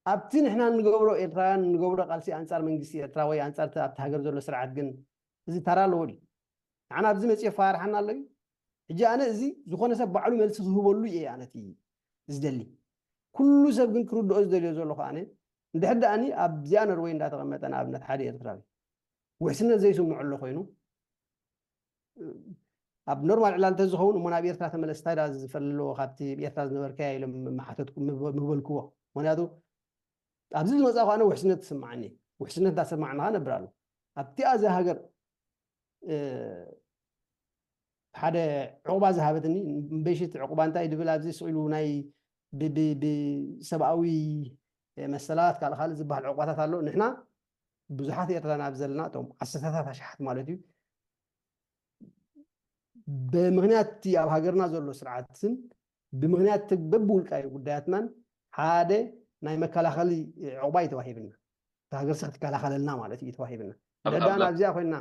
ኣብቲ ንሕና እንገብሮ ኤርትራውያን እንገብሮ ቃልሲ ኣንጻር መንግስቲ ኤርትራ ወይ ኣንጻር ኣብቲ ሃገር ዘሎ ስርዓት ግን እዚ ታራ ኣለዎ ድዩ? ንዓና ኣብዚ መፅእ የፈራርሓና ኣሎ እዩ። ሕጂ ኣነ እዚ ዝኾነ ሰብ ባዕሉ መልሲ ክህበሉ እየ ኣነቲ ዝደሊ። ኩሉ ሰብ ግን ክርድኦ ዝደልዮ ዘሎ ከኣነ እንድሕር ደኣኒ ኣብዚኣ ነርወይ እንዳተቐመጠ ንኣብነት ሓደ ኤርትራዊ ውሕስነት ዘይስምዖ ኣሎ ኮይኑ ኣብ ኖርማል ዕላል እንተዝኸውን እሞ ናብ ኤርትራ ተመለስ እንታይ ዝፈለዎ ካብቲ ኤርትራ ዝነበርካያ ኢሎም ምሓተትኩ ምበልክዎ። ምክንያቱ ኣብዚ ዝመፃ ከኣነ ውሕስነት ትስማዓኒ። ውሕስነት እንዳሰማዕናኻ ነብር ኣሎ ኣብቲኣ እዛ ሃገር ሓደ ዕቑባ ዝሃበትኒ። እምበይሽቲ ዕቑባ እንታይ ድብል ኣብዚ ስኢሉ ናይ ብሰብኣዊ መሰላት ካልእ ካልእ ዝበሃል ዕቑባታት ኣሎ። ንሕና ብዙሓት ኤርትራና ኣብ ዘለና እቶም ዓሰርተታት ኣሽሓት ማለት እዩ ብምክንያት እቲ ኣብ ሃገርና ዘሎ ስርዓትን ብምክንያት በብውልቃዊ ጉዳያትናን ሓደ ናይ መከላኸሊ ዕቑባ እዩ ተዋሂብና። እታ ሃገርሲ ክትከላኸለልና ማለት እዩ ተዋሂብና። ደዳና ኣብዚኣ ኮይና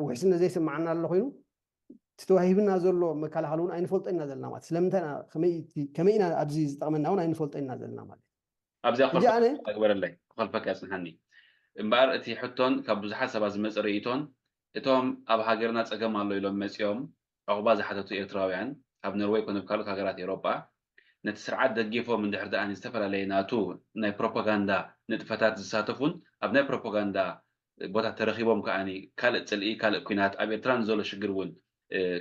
ውሕስነት ዘይስማዓና ኣሎ ኮይኑ እቲ ተዋሂብና ዘሎ መከላኸሊ እውን ኣይንፈልጦ ኢና ዘለና ማለት ስለምንታይ ከመይ ኢና ኣብዚ ዝጠቕመና እውን ኣይንፈልጦ ኢና ዘለና ማለት ኣብዚኣ ግበረለይ ክኸልፈካ ያጽንሓኒ እምበኣር እቲ ሕቶን ካብ ብዙሓት ሰባት ዝመፀ ርእይቶን እቶም ኣብ ሃገርና ፀገም ኣሎ ኢሎም መፂኦም ዕቑባ ዝሓተቱ ኤርትራውያን ኣብ ኖርወይ ኮነ ኣብ ካልኦት ሃገራት ኤውሮጳ ነቲ ስርዓት ደጊፎም እንድሕር ደኣ ዝተፈላለየ ናቱ ናይ ፕሮፓጋንዳ ንጥፈታት ዝሳተፉን ኣብ ናይ ፕሮፓጋንዳ ቦታ ተረኺቦም ከኣ ካልእ ጽልኢ ካልእ ኲናት ኣብ ኤርትራ ንዘሎ ሽግር እውን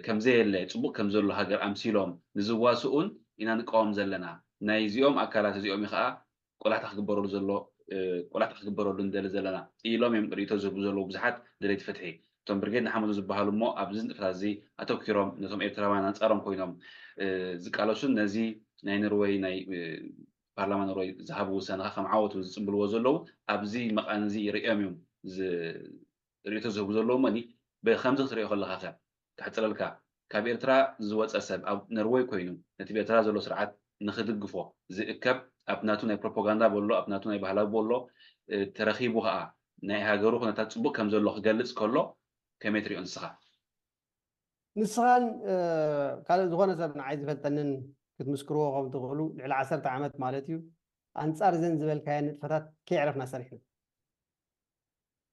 ከምዘየለ ጽቡቕ ከምዘሎ ሃገር ኣምሲሎም ንዝዋስኡን ኢና ንቃወም ዘለና ናይዚኦም ኣካላት እዚኦም ከኣ ቆላሕታ ክግበረሉ ዘሎ ቆላሕታ ክግበረሉ ንደሊ ዘለና ኢሎም እዮም ርእይቶ ዝህቡ ዘለዉ ብዙሓት ደለይቲ ፍትሒ። እቶም ብርጌድ ንሓመዱ ዝበሃሉ እሞ ኣብዚ ንጥፈታት እዚ ኣተኲሮም ነቶም ኤርትራውያን ኣንጻሮም ኮይኖም ዝቃለሱን ነዚ ናይ ኖርወይ ናይ ፓርላማ ኖርወይ ዝሃቡ ውሳነ ከም ዓወት ዝጽብልዎ ዘለዉ ኣብዚ መቓን እዚ ርእዮም እዮም ርእይቶ ዝህቡ ዘለዉ እሞኒ ብከምዚ ክትሪኦ ከለኻ ከ ክሕጽረልካ ካብ ኤርትራ ዝወጸ ሰብ ኣብ ነርወይ ኮይኑ ነቲ ብኤርትራ ዘሎ ስርዓት ንኽድግፎ ዝእከብ ኣብ ናቱ ናይ ፕሮፓጋንዳ በሎ ኣብ ናቱ ናይ ባህላዊ በሎ ተረኺቡ ከዓ ናይ ሃገሩ ኩነታት ጽቡቅ ከም ዘሎ ክገልጽ ከሎ ከመይ ትሪኦ ንስኻ? ንስኻን ካልእ ዝኾነ ሰብ ንዓይ ዝፈልጠንን ክትምስክርዎ ከም ትኽእሉ ልዕሊ ዓሰርተ ዓመት ማለት እዩ ኣንጻር እዘን ዝበልካየን ንጥፈታት ከየዕረፍና ሰሪሕና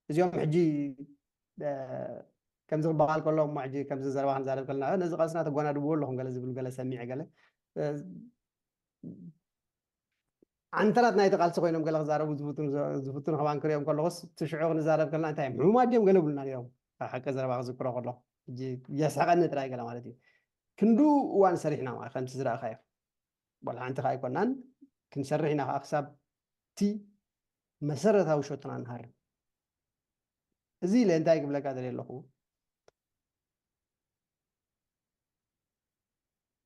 እዚኦም ሕጂ ከምዚ ክበሃል ከሎ እሞ ሕጂ ከምዚ ዘረባ ክንዛረብ ከለና ነዚ ቃልስና ተጓናድብዎ ኣለኹም ገለ ዝብሉ ገለ ሰሚዐ ገለ ዓንተራት ናይቲ ቃልሲ ኮይኖም ገለ ክዛረቡ ዝፍትኑ ዝፍትኑ ከማን ክሪኦም ከለኹስ፣ እቲ ሽዑ ክንዛረብ ከለና እንታይ እዮም? ሕሙማት ድዮም ገለ ብሉና ነይሮም። ኣብ ሓቂ ዘረባ ክዝክሮ ከለኹ፣ ሕጂ የስሕቐኒ ጥራይ ገለ ማለት እዩ። ክንዱ እዋን ሰሪሕና ማለት ከምቲ ዝረኣኻዮ። ዋላ ሓንቲ ከኣ ኣይኮናን፣ ክንሰርሕ ኢና ከኣ ክሳብ እቲ መሰረታዊ ሸቶና ንሃርም። እዚ ኢለ እንታይ ክብለካ ደልየ ኣለኹ?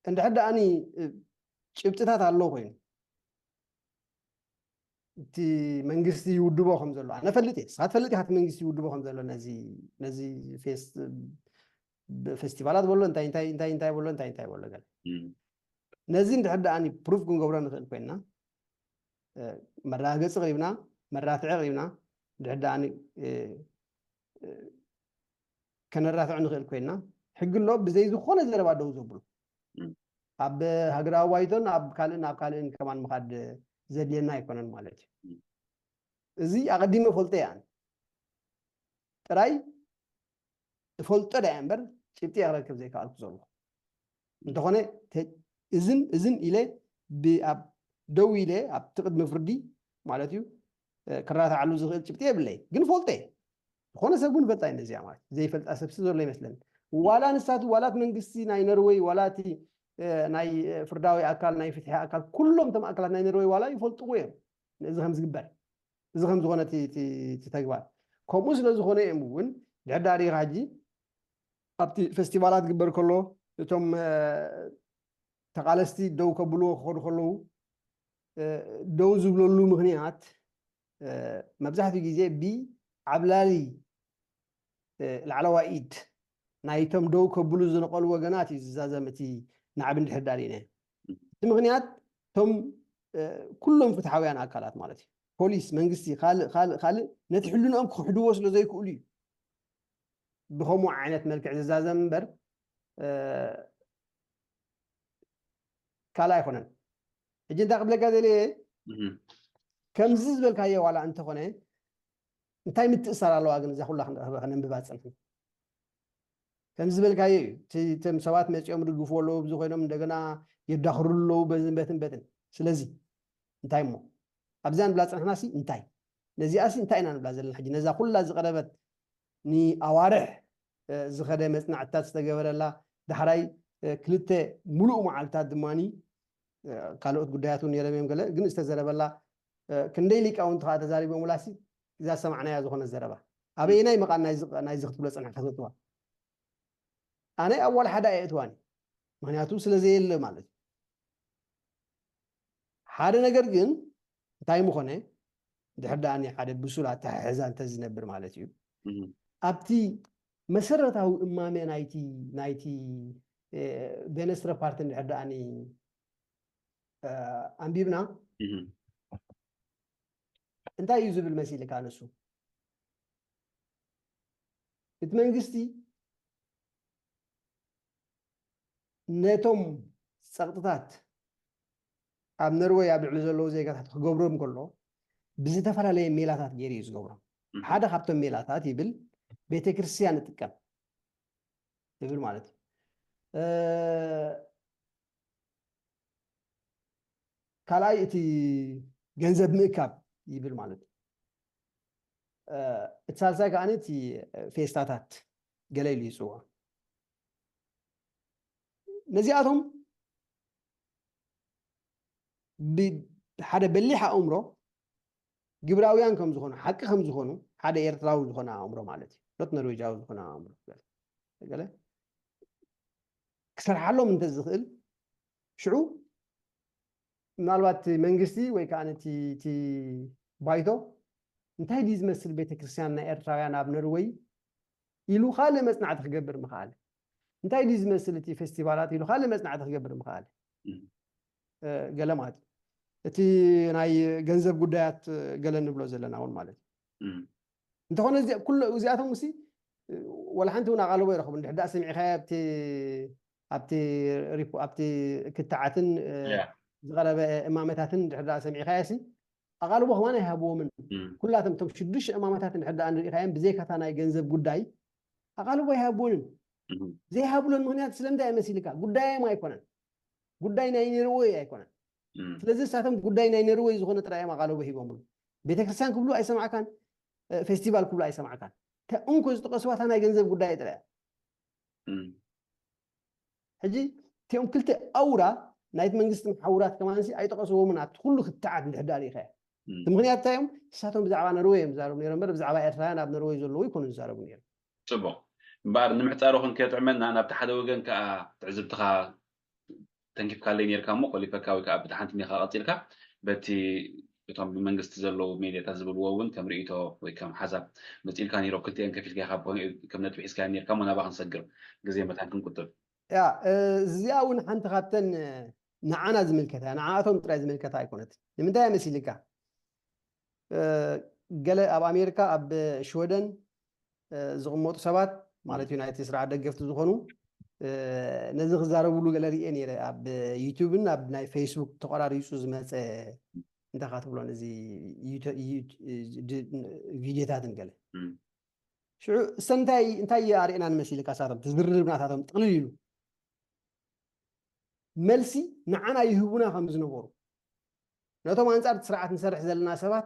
እንድሕር ደኣኒ ጭብጥታት ኣሎ ኮይኑ፣ እቲ መንግስቲ ይውድቦ ከም ዘሎ ኣነ ፈልጥ እየ። ንስኻ ትፈልጥ ኢኻ እቲ መንግስቲ ይውድቦ ከም ዘሎ ነዚ ነዚ ፌስ- ብ- ፌስቲቫላት በሎ እንታይ እንታይ እንታይ እንታይ በሎ እንታይ እንታይ በሎ ገለ ነዚ እንድሕር ደኣኒ ፕሩፍ ክንገብሮ ንኽእል ኮይንና፣ መረጋገፂ ቅሪብና፣ መራትዒ ቅሪብና፣ እንድሕር ደኣኒ ከነራትዕ ንኽእል ኮይንና፣ ሕጊ ኣሎ ብዘይ ዝኾነ ዘረባ ደው ዘብሉ ኣብ ሃገራዊ ባይቶን ኣብ ካልእን ኣብ ካልእን ከማን ምኻድ ዘድልየና ኣይኮነን ማለት እዩ። እዚ ኣቐዲመ ፈልጦ እየ ኣነ። ጥራይ እፈልጦ ዳየ እምበር ጭብጢ እየ ክረክብ ዘይከኣልኩ ዘለኹ። እንተኾነ እዝን እዝን ኢለ ኣብ ደው ኢለ ኣብቲ ቅድሚ ፍርዲ ማለት እዩ ክራታዓሉ ዝኽእል ጭብጢ የብለይ፣ ግን ፈልጦ እየ። ዝኾነ ሰብ እውን ፈልጣ ነዚኣ ማለት ዘይፈልጣ ሰብሲ ዘሎ ይመስለኒ። ዋላ ንሳቱ ዋላት መንግስቲ ናይ ነርወይ ዋላ እቲ ናይ ፍርዳዊ ኣካል ናይ ፍትሒ ኣካል ኩሎም እቶም ኣካላት ናይ ነርወይ ዋላ ይፈልጥዎ እዮም ነዚ ከም ዝግበር እዚ ከም ዝኾነ እቲ ተግባር ከምኡ ስለ ዝኾነ እዮም እውን ድሕዳሪ ሕጂ ኣብቲ ፌስቲቫላት ግበር ከሎ እቶም ተቓለስቲ ደው ከብልዎ ክኸዱ ከለዉ ደው ዝብለሉ ምኽንያት መብዛሕትኡ ግዜ ብዓብላሊ ላዕለዋይ ኢድ ናይቶም ደው ከብሉ ዝነቐሉ ወገናት እዩ ዝዛዘም እቲ ናዕቢ እንድሕር ዳሪእነ እቲ ምኽንያት እቶም ኩሎም ፍትሓውያን ኣካላት ማለት እዩ ፖሊስ መንግስቲ ካልእ ካልእ ካልእ ነቲ ሕልንኦም ክሕድዎ ስለ ዘይክእሉ እዩ ብኸምኡ ዓይነት መልክዕ ዝዛዘም እምበር ካልእ ኣይኮነን ሕጂ እንታይ ክብለካ ዘለ ከምዚ ዝበልካዮ ዋላ እንተኾነ እንታይ ምትእሳር ኣለዋ ግን እዛ ኩላ ከነንብባ ዝፀንሕና ከምዚ ዝበልካዮ እዩ እቶም ሰባት መፂኦም ርግፉ ኣለዉ ብዙ ኮይኖም እንደገና የዳኽሩ ኣለዉ በዝን በትን በትን ስለዚ እንታይ እሞ ኣብዛ ንብላ ፀንሕና ሲ እንታይ ነዚኣ ሲ እንታይ ኢና ንብላ ዘለና ሕጂ ነዛ ኩላ ዝቀረበት ንኣዋርሕ ዝኸደ መፅናዕትታት ዝተገበረላ ዳሕራይ ክልተ ሙሉእ መዓልታት ድማ ካልኦት ጉዳያት እውን ነይሮም እዮም ገለ ግን ዝተዘረበላ ክንደይ ሊቃውንቲ ከዓ ተዛሪቦምላ ሲ እዛ ሰማዕናያ ዝኾነ ዘረባ ኣበየናይ መቓን ናይዚ ክትብሎ ፀንሕካ ትእትዋ ኣነ ኣብ ዋላ ሓደ ኣየእትዋን ምክንያቱ ስለ ዘየለ ማለት እዩ ሓደ ነገር ግን እንታይ ምኾነ ድሕር ደኣ ሓደ ብሱል ኣተሓሕዛ እንተዝነብር ማለት እዩ ኣብቲ መሰረታዊ እማመ ናይቲ ናይቲ ቬነስትረ ፓርቲ ድሕር ደኣ ኣንቢብና እንታይ እዩ ዝብል መሲልካ ንሱ እቲ መንግስቲ ነቶም ፀቕጥታት ኣብ ነርወይ ኣብ ልዕሊ ዘለዉ ዜጋታት ክገብሮም ከሎ ብዝተፈላለየ ሜላታት ገይሩ እዩ ዝገብሮም ሓደ ካብቶም ሜላታት ይብል ቤተክርስትያን እጥቀም ይብል ማለት እዩ ካልኣይ እቲ ገንዘብ ምእካብ ይብል ማለት እዩ እቲ ሳልሳይ ከዓ እቲ ፌስታታት ገለ ኢሉ ይፅውዖ ነዚኣቶም ብሓደ በሊሕ ኣእምሮ ግብራውያን ከም ዝኾኑ ሓቂ ከም ዝኾኑ ሓደ ኤርትራዊ ዝኾነ ኣእምሮ ማለት እዩ ሎት ኖርዌጃዊ ዝኾነ ኣእምሮ ገለ ክሰርሓሎም እንተዝኽእል ሽዑ ምናልባት መንግስቲ ወይ ከዓ እቲ ባይቶ እንታይ ድዩ ዝመስል ቤተክርስትያን ናይ ኤርትራውያን ኣብ ነርወይ ኢሉ ካልእ መፅናዕቲ ክገብር ምኽኣለ እንታይ ድዩ ዝመስል እቲ ፌስቲቫላት ኢሉ ካልእ መፅናዕቲ ክገብር ምኽኣለ ገለ ማለት እዩ እቲ ናይ ገንዘብ ጉዳያት ገለ ንብሎ ዘለና እውን ማለት እዩ እንተኾነ ኩሉ እዚኣቶም ሲ ወላ ሓንቲ እውን ኣቓልቦ ይረኽቡ እንድሕዳ ሰሚዕካዮ ኣብቲ ኣብቲ ኣብቲ ክትዓትን ዝቐረበ እማመታትን እንድሕዳ ሰሚዕካዮ ሲ ኣቓልቦ ከማን ኣይሃብዎምን ኩላቶም እቶም ሽዱሽተ እማመታት እንድሕዳ ንሪኢካዮም ብዘይካታ ናይ ገንዘብ ጉዳይ ኣቓልቦ ኣይሃብዎንን ዘይሃብሎን ምክንያት ስለምንታይ መሲልካ ጉዳዮም ኣይኮነን ጉዳይ ናይ ነርወይ ኣይኮነን ስለዚ እሳቶም ጉዳይ ናይ ነርወይ ዝኾነ ጥራይ እዮም ኣቓልቦ ሂቦምሉ። ቤተክርስትያን ክብሉ ኣይሰማዕካን፣ ፌስቲቫል ክብሉ ኣይሰማዕካን። እንኮ ዝጠቐስዋ እታ ናይ ገንዘብ ጉዳይ ጥራይ። ሕጂ እቲኦም ክልተ ኣውራ ናይቲ መንግስቲ መሓውራት ከማንሲ ኣይጠቐስዎምን ኣብቲ ኩሉ ክትዓት እንድሕዳር ኢኸ። እቲ ምክንያት እንታይ እዮም? እሳቶም ብዛዕባ ነርወይ እዮም ዝዛረቡ ነይሮም እምበር ብዛዕባ ኤርትራውያን ኣብ ነርወይ ዘለዉ ይኮኑ ዝዛረቡ ነይሮም። ጽቡቕ። እምበኣር ንምሕጻሩ ክንከጥዕመና ናብቲ ሓደ ወገን ከኣ ትዕዝብትኻ ተንኪፍካለይ ነርካ እሞ ኮሊፈካ ወይ ከዓ ብቲ ሓንቲ ኒኻ ቀጺልካ በቲ እቶም ብመንግስቲ ዘለዉ ሜድያታት ዝብልዎ እውን ከም ርእይቶ ወይ ከም ሓሳብ መፂልካ ነይሮ ክልቲአን ከፊልካ ኢኻ ከም ነጥቢ ሒዝካ ነርካ እሞ ናባ ክንሰግር ግዜ መታን ክንቁጥብ ያ እዚኣ እውን ሓንቲ ካብተን ንዓና ዝምልከታ ንዓኣቶም ጥራይ ዝምልከታ ኣይኮነት ንምንታይ መሲልካ ገለ ኣብ ኣሜሪካ ኣብ ሽወደን ዝቕመጡ ሰባት ማለት እዩ ናይቲ ስርዓት ደገፍቲ ዝኾኑ ነዚ ክዛረብሉ ገለ ርኤ ነይረ ኣብ ዩቱብን ኣብ ናይ ፌስቡክ ተቆራሪፁ ዝመፀ እንታይ ካ ትብሎ ነዚ ቪድዮታትን ገለ ሽዑ እሰ እንታይ እንታይ ኣርእና ንመሲል ካሳቶም ትዝርርብ ናታቶም ጥቕልል ኢሉ መልሲ ንዓና ይህቡና ከም ዝነበሩ ነቶም ኣንጻር ስርዓት ንሰርሕ ዘለና ሰባት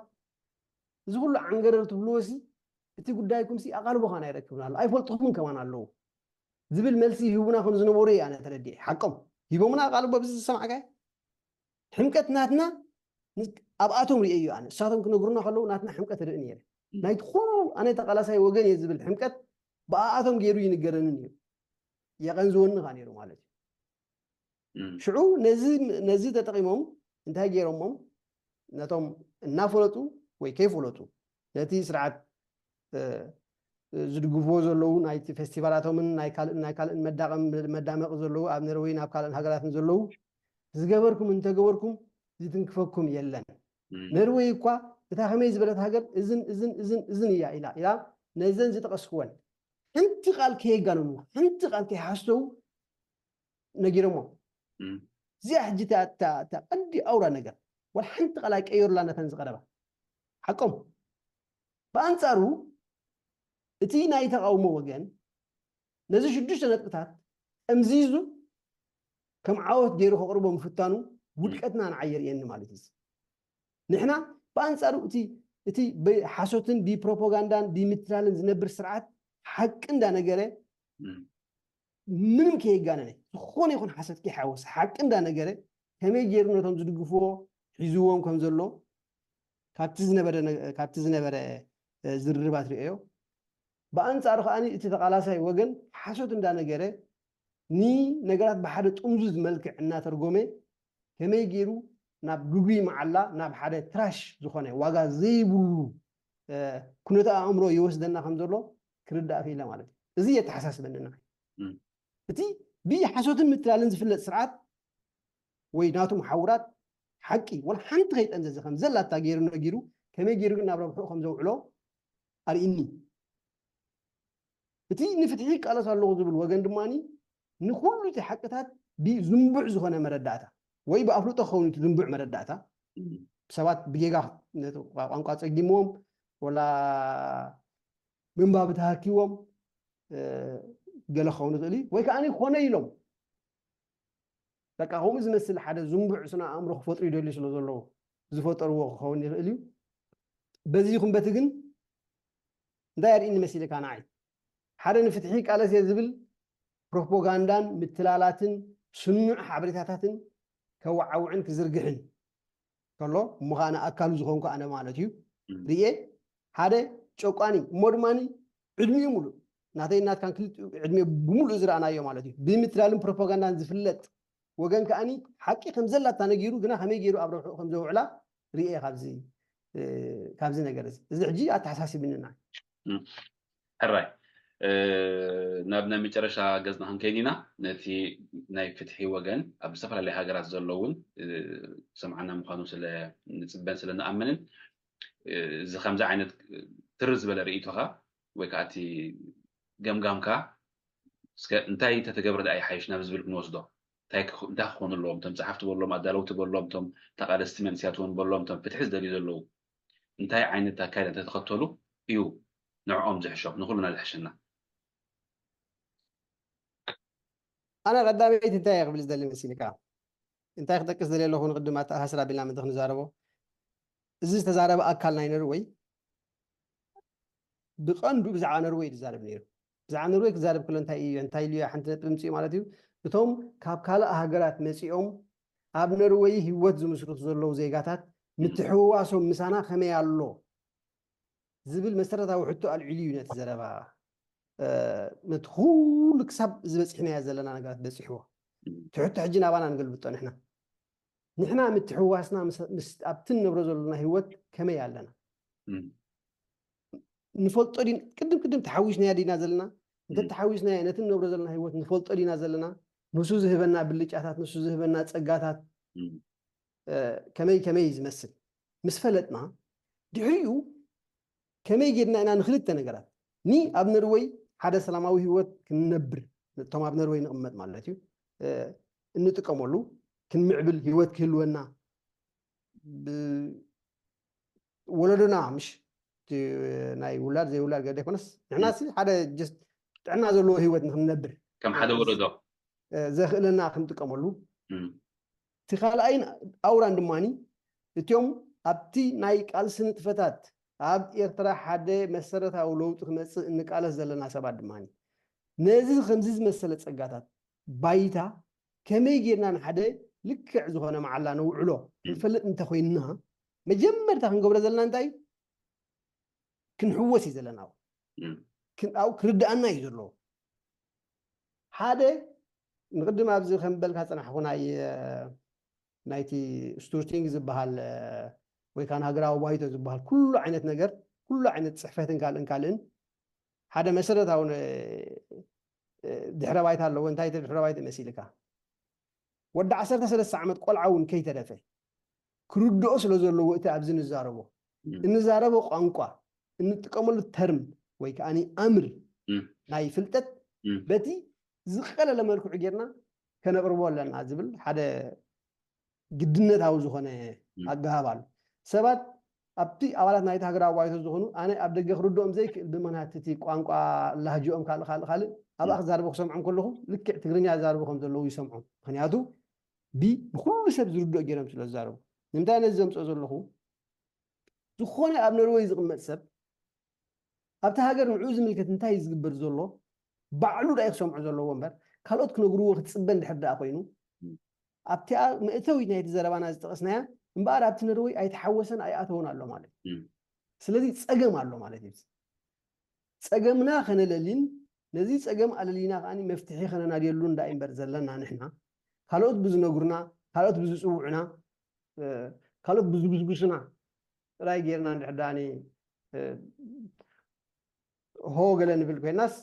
እዚ ኩሉ ዓንገረር ትብልዎ ሲ እቲ ጉዳይኩም ሲ ኣቓልቦ ኻና ይረክብና ኣሎ ኣይፈልጥኹምን ከማን ኣለዉ ዝብል መልሲ ይህቡና ከም ዝነበሩ እየ ኣነ ተረዲኤ ሓቆም ሂቦምና ኣቓልቦ ብዚ ዝሰማዕካዮ ሕምቀት ናትና ኣብኣቶም ርእየዮ ኣነ እሳቶም ክነግሩና ከለዉ ናትና ሕምቀት ርኢ ነይረ ናይቲ ኩሉ ኣነ ተቓላሳይ ወገን እየ ዝብል ሕምቀት ብኣኣቶም ገይሩ ይንገረኒ ነይሩ የቐንዝወኒ ኻ ነይሩ ማለት እዩ ሽዑ ነዚ ተጠቒሞም እንታይ ገይሮሞም ነቶም እናፈለጡ ወይ ከይፈለጡ ነቲ ስርዓት ዝድግፍዎ ዘለዉ ናይቲ ፌስቲቫላቶምን ናይ ካልእን ናይ ካልእን መዳመቂ ዘለዉ ኣብ ነርወይ ናብ ካልእን ሃገራትን ዘለዉ ዝገበርኩም እንተገበርኩም ዝትንክፈኩም የለን ነርወይ እኳ እታ ከመይ ዝበለት ሃገር እዝን እዝን እዝን እዝን እያ ኢላ ኢላ ነዘን ዝጠቐስክወን ሓንቲ ቃል ከየጋነኑ ሓንቲ ቃል ከይሓሰው ነጊሮሞ እዚኣ ሕጂ እታ ቀንዲ ኣውራ ነገር ወላ ሓንቲ ቃል ኣይቀየሩላ ነተን ዝቀረባ ሓቆም ብኣንጻሩ እቲ ናይ ተቃውሞ ወገን ነዚ ሽዱሽተ ነጥብታት ጠምዚዙ ከም ዓወት ገይሩ ከቅርቦ ምፍታኑ ውድቀትና ንዓይ የርእየኒ ማለት እዩ ንሕና ብኣንጻሩ እቲ እቲ ብሓሶትን ብፕሮፓጋንዳን ብምትላልን ዝነብር ስርዓት ሓቂ እንዳነገረ ምንም ከየጋነነ ዝኾነ ይኹን ሓሰት ከይሓወሰ ሓቂ እንዳነገረ ከመይ ገይሩ ነቶም ዝድግፍዎ ሒዝዎም ከም ዘሎ ካብቲ ዝነበረ ዝርርባት ርእዮ ብኣንጻሩ ከኣ እቲ ተቓላሳይ ወገን ሓሶት እንዳነገረ ንነገራት ብሓደ ጥምዙዝ መልክዕ እናተርጎመ ከመይ ገይሩ ናብ ግጉይ መዓላ ናብ ሓደ ትራሽ ዝኾነ ዋጋ ዘይብሉ ኩነተ ኣእምሮ ይወስደና ከም ዘሎ ክርዳእ ክኢለ ማለት እዩ እዚ የተሓሳስበኒ ንዓይ እቲ ብሓሶትን ምትላልን ዝፍለጥ ስርዓት ወይ ናቱ መሓውራት ሓቂ ወላ ሓንቲ ከይጠንዘዘ ከም ዘላታ ገይሩ ነጊሩ ከመይ ገይሩ ግን ናብ ረብሑ ከም ዘውዕሎ ኣርእኒ እቲ ንፍትሒ ይቃለስ ኣለኹ ዝብል ወገን ድማ ንኩሉ እቲ ሓቅታት ብዝንቡዕ ዝኾነ መረዳእታ ወይ ብኣፍልጦ ክኸውን እቲ ዝንቡዕ መረዳእታ ሰባት ብጌጋ ቋንቋ ፀጊምዎም ወላ ምንባብ ተሃኪዎም ገለ ክኸውን ይኽእል እዩ ወይ ከዓ ኮነ ኢሎም በቃ ከምኡ ዝመስል ሓደ ዝንቡዕ ስነ ኣእምሮ ክፈጥሩ ይደልዩ ስለ ዘለዉ ዝፈጠርዎ ክኸውን ይኽእል እዩ በዚ ይኹን በቲ ግን እንታይ ኣርእኒ መሲልካ ንዓይ ሓደ ንፍትሒ ቃለስ እየ ዝብል ፕሮፓጋንዳን ምትላላትን ስኑዕ ሓበሬታታትን ከወዓውዕን ክዝርግሕን ከሎ እሞ ከዓ ኣካሉ ዝኾንኩ ኣነ ማለት እዩ ርኤ ሓደ ጨቋኒ እሞ ድማ ዕድሚኡ ሙሉእ ናተይ ናትካን ክልቲኡ ዕድሚኡ ብሙሉእ ዝረኣናዮ ማለት እዩ ብምትላልን ፕሮፓጋንዳን ዝፍለጥ ወገን ከኣኒ ሓቂ ከም ዘላታ ነጊሩ ግና ከመይ ገይሩ ኣብ ረብሑ ከም ዘውዕላ ርኤ ካብዚ ካብዚ ነገር እዚ እዚ ሕጂ ኣተሓሳሲብኒ ንዓይ ሕራይ ናብ ናይ መጨረሻ ገጽና ክንከይድ ኢና ነቲ ናይ ፍትሒ ወገን ኣብ ዝተፈላለዩ ሃገራት ዘለውን ሰምዓና ምዃኑ ስለ ንጽበን ስለ ንኣምንን እዚ ከምዚ ዓይነት ትርር ዝበለ ርእይቶኻ ወይ ከዓ እቲ ገምጋምካ እስከ እንታይ እንተተገብረ ደኣ ይሓይሽ ናብ ዝብል ክንወስዶ እንታይ እንታይ ክኾኑ ኣለዎም እቶም ጸሓፍቲ በሎም ኣዳለውቲ በሎም እቶም ተቃለስቲ መንስያት እውን በሎም እቶም ፍትሒ ዝደልዩ ዘለዉ እንታይ ዓይነት ኣካይዳ እንተተኸተሉ እዩ ንዕኦም ዝሕሾም ንኩልና ዝሕሸና ኣነ ቀዳመይቲ እንታይ እየ ክብል ዝደሊ መሲልካ እንታይ ክጠቅስ ደልየ ኣለኹ፣ ንቅድም ኣተኣሳስር ኣቢልና መድረኽ ንዛረቦ። እዚ ዝተዛረበ ኣካል ናይ ነርወይ ብቐንዱ ብዛዕባ ነርወይ እዩ ዝዛረብ ነይሩ። ብዛዕባ ነርወይ ክዛረብ ከሎ እንታይ እዩ፣ እንታይ ኢሉ እዩ፣ ሓንቲ ነጥቢ ምፅኡ ማለት እዩ። እቶም ካብ ካልእ ሃገራት መፂኦም ኣብ ነርወይ ህይወት ዝምስርቱ ዘለዉ ዜጋታት ምትሕውዋሶም ምሳና ከመይ ኣሎ ዝብል መሰረታዊ ሕቶ ኣልዒሉ እዩ ነቲ ዘረባ፣ እ፣ ነቲ ኩሉ ክሳብ ዝበፂሕናዮ ዘለና ነገራት በፂሕዎ። እቲ ሕቶ ሕጂ ናባና ንገልብጦ ንሕና። ንሕና ምትሕውዋስና ምስ ኣብቲ ንነብሮ ዘለና ህይወት ከመይ ኣለና? ንፈልጦ ዲን ቅድም ቅድም ተሓዊስናያ ዲና ዘለና? እንተ ተሓዊስናያ ነቲ ንነብሮ ዘለና ህይወት ንፈልጦ ዲና ዘለና? ንሱ ዝህበና ብልጫታት፣ ንሱ ዝህበና ጸጋታት ከመይ ከመይ ዝመስል ምስ ፈለጥና፣ ድሕሪኡ ከመይ ጌድና ኢና ንክልተ ነገራት፣ ኒ ኣብ ነርወይ ሓደ ሰላማዊ ህይወት ክንነብር፣ እቶም ኣብ ነርወይ ንቕመጥ ማለት እዩ፣ እንጥቀመሉ፣ ክንምዕብል፣ ህይወት ክህልወና፣ ወለዶና፣ ምሽ ናይ ውላድ ዘይውላድ ገደ ይኮነስ፣ ንሕና ሲ ሓደ ጥዕና ዘለዎ ህይወት ንክንነብር ከም ሓደ ወለዶ ዘኽእለና ክንጥቀመሉ። እቲ ካልኣይን ኣውራን ድማኒ እቲኦም ኣብቲ ናይ ቃልሲ ንጥፈታት ኣብ ኤርትራ ሓደ መሰረታዊ ለውጢ ክመፅእ እንቃለስ ዘለና ሰባት ድማኒ ነዚ ከምዚ ዝመሰለ ፀጋታት ባይታ ከመይ ጌርና ንሓደ ልክዕ ዝኾነ መዓላ ነውዕሎ ክንፈልጥ እንተኮይንና፣ መጀመርታ ክንገብሮ ዘለና እንታይ? ክንሕወስ እዩ ዘለና። ኣብኡ ክርድኣና እዩ ዘለዎ። ሓደ ንቅድም ኣብዚ ከም በልካ ፀናሕኩ ናይ ናይቲ ስቱርቲንግ ዝበሃል ወይ ከዓ ሃገራዊ ባይቶ ዝበሃል ኩሉ ዓይነት ነገር፣ ኩሉ ዓይነት ፅሕፈትን ካልእን ካልእን ሓደ መሰረታዊ ድሕረ ባይታ ኣለዎ። እንታይ ድሕረ ባይታ መሲልካ? ወዲ ዓሰርተ ሰለስተ ዓመት ቆልዓ እውን ከይተረፈ ክርድኦ ስለ ዘለዎ እቲ ኣብዚ ንዛረቦ እንዛረቦ ቋንቋ፣ እንጥቀመሉ ተርም ወይ ከዓ ኣምር ናይ ፍልጠት በቲ ዝቀለለ መልክዑ ጌርና ከነቅርቦ ኣለና ዝብል ሓደ ግድነታዊ ዝኾነ ኣገባብ ኣሎ። ሰባት ኣብቲ ኣባላት ናይቲ ሃገራዊ ባይቶ ዝኾኑ ኣነ ኣብ ደገ ክርድኦም ዘይክእል ብምኽንያት እቲ ቋንቋ ላህጅኦም ካልእ ካልእ ካልእ ኣብኣ ክዛረቡ ክሰምዖም ከለኹ ልክዕ ትግርኛ ዝዛረቡ ከም ዘለዉ ይሰምዖም። ምኽንያቱ ቢ ንኩሉ ሰብ ዝርድኦ ገይሮም ስለ ዝዛረቡ። ንምንታይ ነዚ ዘምፅኦ ዘለኹ? ዝኾነ ኣብ ኖርወይ ዝቕመጥ ሰብ ኣብቲ ሃገር ንዕኡ ዝምልከት እንታይ እዩ ዝግበር ዘሎ ባዕሉ ዳኣ ክሰምዖ ዘለዎ እምበር ካልኦት ክነግርዎ ክትፅበ እንድሕር ደኣ ኮይኑ ኣብቲኣ መእተዊት ናይቲ ዘረባና ዝጠቐስናያ እምበኣር ኣብቲ ነርወይ ኣይተሓወሰን ኣይኣተውን ኣሎ ማለት እዩ። ስለዚ ፀገም ኣሎ ማለት እዩ። ፀገምና ከነለሊን ነዚ ፀገም ኣለሊና ከዓ መፍትሒ ከነናድየሉ እንዳይ እምበር ዘለና ንሕና ካልኦት ብዝነግሩና ካልኦት ብዝፅውዑና ካልኦት ብዝጉስጉሱና ጥራይ ጌርና እንድሕር ደኣ ሆ ገለ ንብል ኮይናስ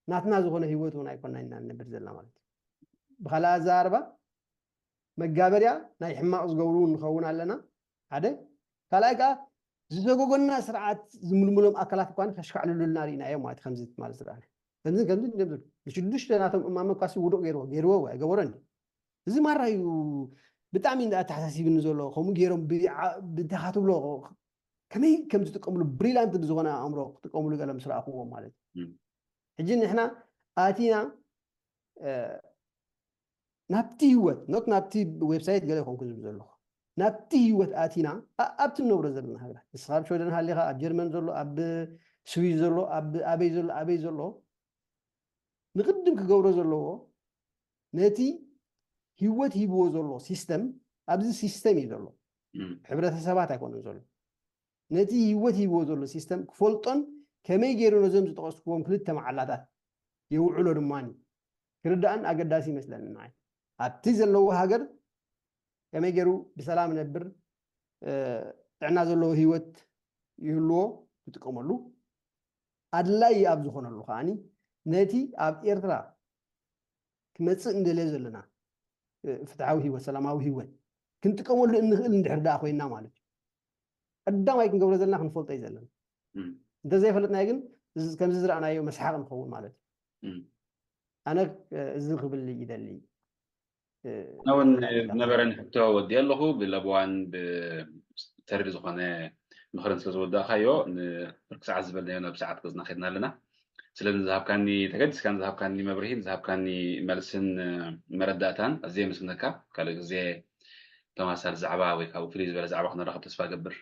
ናትና ዝኾነ ህይወት እውን ኣይኮና ኢና ንነብር ዘለና ማለት እዩ። ብካልእ ኣዘራርባ መጋበርያ ናይ ሕማቕ ዝገብሩ ንኸውን ኣለና ሓደ። ካልኣይ ከዓ ዝሰጎጎና ስርዓት ዝምልምሎም ኣካላት እኳ ከሽካዕልሉልና ርኢናዮም ማለት ከምዚ ማለት ስርዓት ከምዚ ከምዚ ንሽዱሽተ ናቶም እማመ ኳሲ ውዱቕ ገይርዎ ገይርዎ ኣይገበሮን። እዚ ማራ እዩ ብጣዕሚ እንዳ ኣተሓሳሲብኒ ዘሎ። ከምኡ ገይሮም ብተኻትብሎ ከመይ ከም ዝጥቀምሉ ብሪላንት ብዝኾነ ኣእምሮ ክጥቀምሉ ገለ ምስ ረኣኽዎም ማለት እዩ። ሕጂ ንሕና ኣቲና ናብቲ ህይወት ኖት ናብቲ ዌብሳይት ገለ ይኮንኩ ዝብል ዘለኹ ናብቲ ህይወት ኣቲና ኣብቲ ንነብሮ ዘለና ሃገራት ንስኻ ኣብ ሽወደን ሃሊኻ ኣብ ጀርመን ዘሎ ኣብ ስዊዝ ዘሎ ኣብ ኣበይ ዘሎ ኣበይ ዘሎ ንቅድም ክገብሮ ዘለዎ ነቲ ህይወት ሂብዎ ዘሎ ሲስተም ኣብዚ ሲስተም እዩ ዘሎ። ሕብረተሰባት ኣይኮነን ዘሎ ነቲ ህይወት ሂብዎ ዘሎ ሲስተም ክፈልጦን ከመይ ገይሩ ነዞም ዝጠቐስክዎም ክልተ መዓላታት የውዕሎ ድማ ክርዳእን ኣገዳሲ ይመስለኒ ንዓይ። ኣብቲ ዘለዎ ሃገር ከመይ ገይሩ ብሰላም ነብር ጥዕና ዘለዎ ህይወት ይህልዎ ክጥቀመሉ ኣድላይ ኣብ ዝኾነሉ ከዓኒ ነቲ ኣብ ኤርትራ ክመፅእ እንደልዮ ዘለና ፍትሓዊ ህይወት ሰላማዊ ህይወት ክንጥቀመሉ እንኽእል እንድሕር ደኣ ኮይንና ማለት እዩ። ቀዳማይ ክንገብሮ ዘለና ክንፈልጦ እዩ ዘለና። እንተዘይፈለጥናዮ ግን ከምዚ ዝረኣናዮ መስሓቅ ንኸውን ማለት እዩ። ኣነ እዚ ክብል ይደሊ። እውን ነበረን ሕቶ ወዲ ኣለኹ ብለብዋን ብተሪር ዝኾነ ምኽርን ስለ ዝወዳእካዮ ንብርክ ሰዓት ዝበልናዮ ናብ ሰዓት ገዝና ከድና ኣለና። ስለዚ ዝሃብካኒ ተገዲስካ ዝሃብካኒ መብርሂ ዝሃብካኒ መልስን መረዳእታን ኣዝየ የመስግነካ። ካልእ ግዜ ተመሳሳሊ ዛዕባ ወይ ካብኡ ፍልይ ዝበለ ዛዕባ ክንራኸብ ተስፋ ገብር።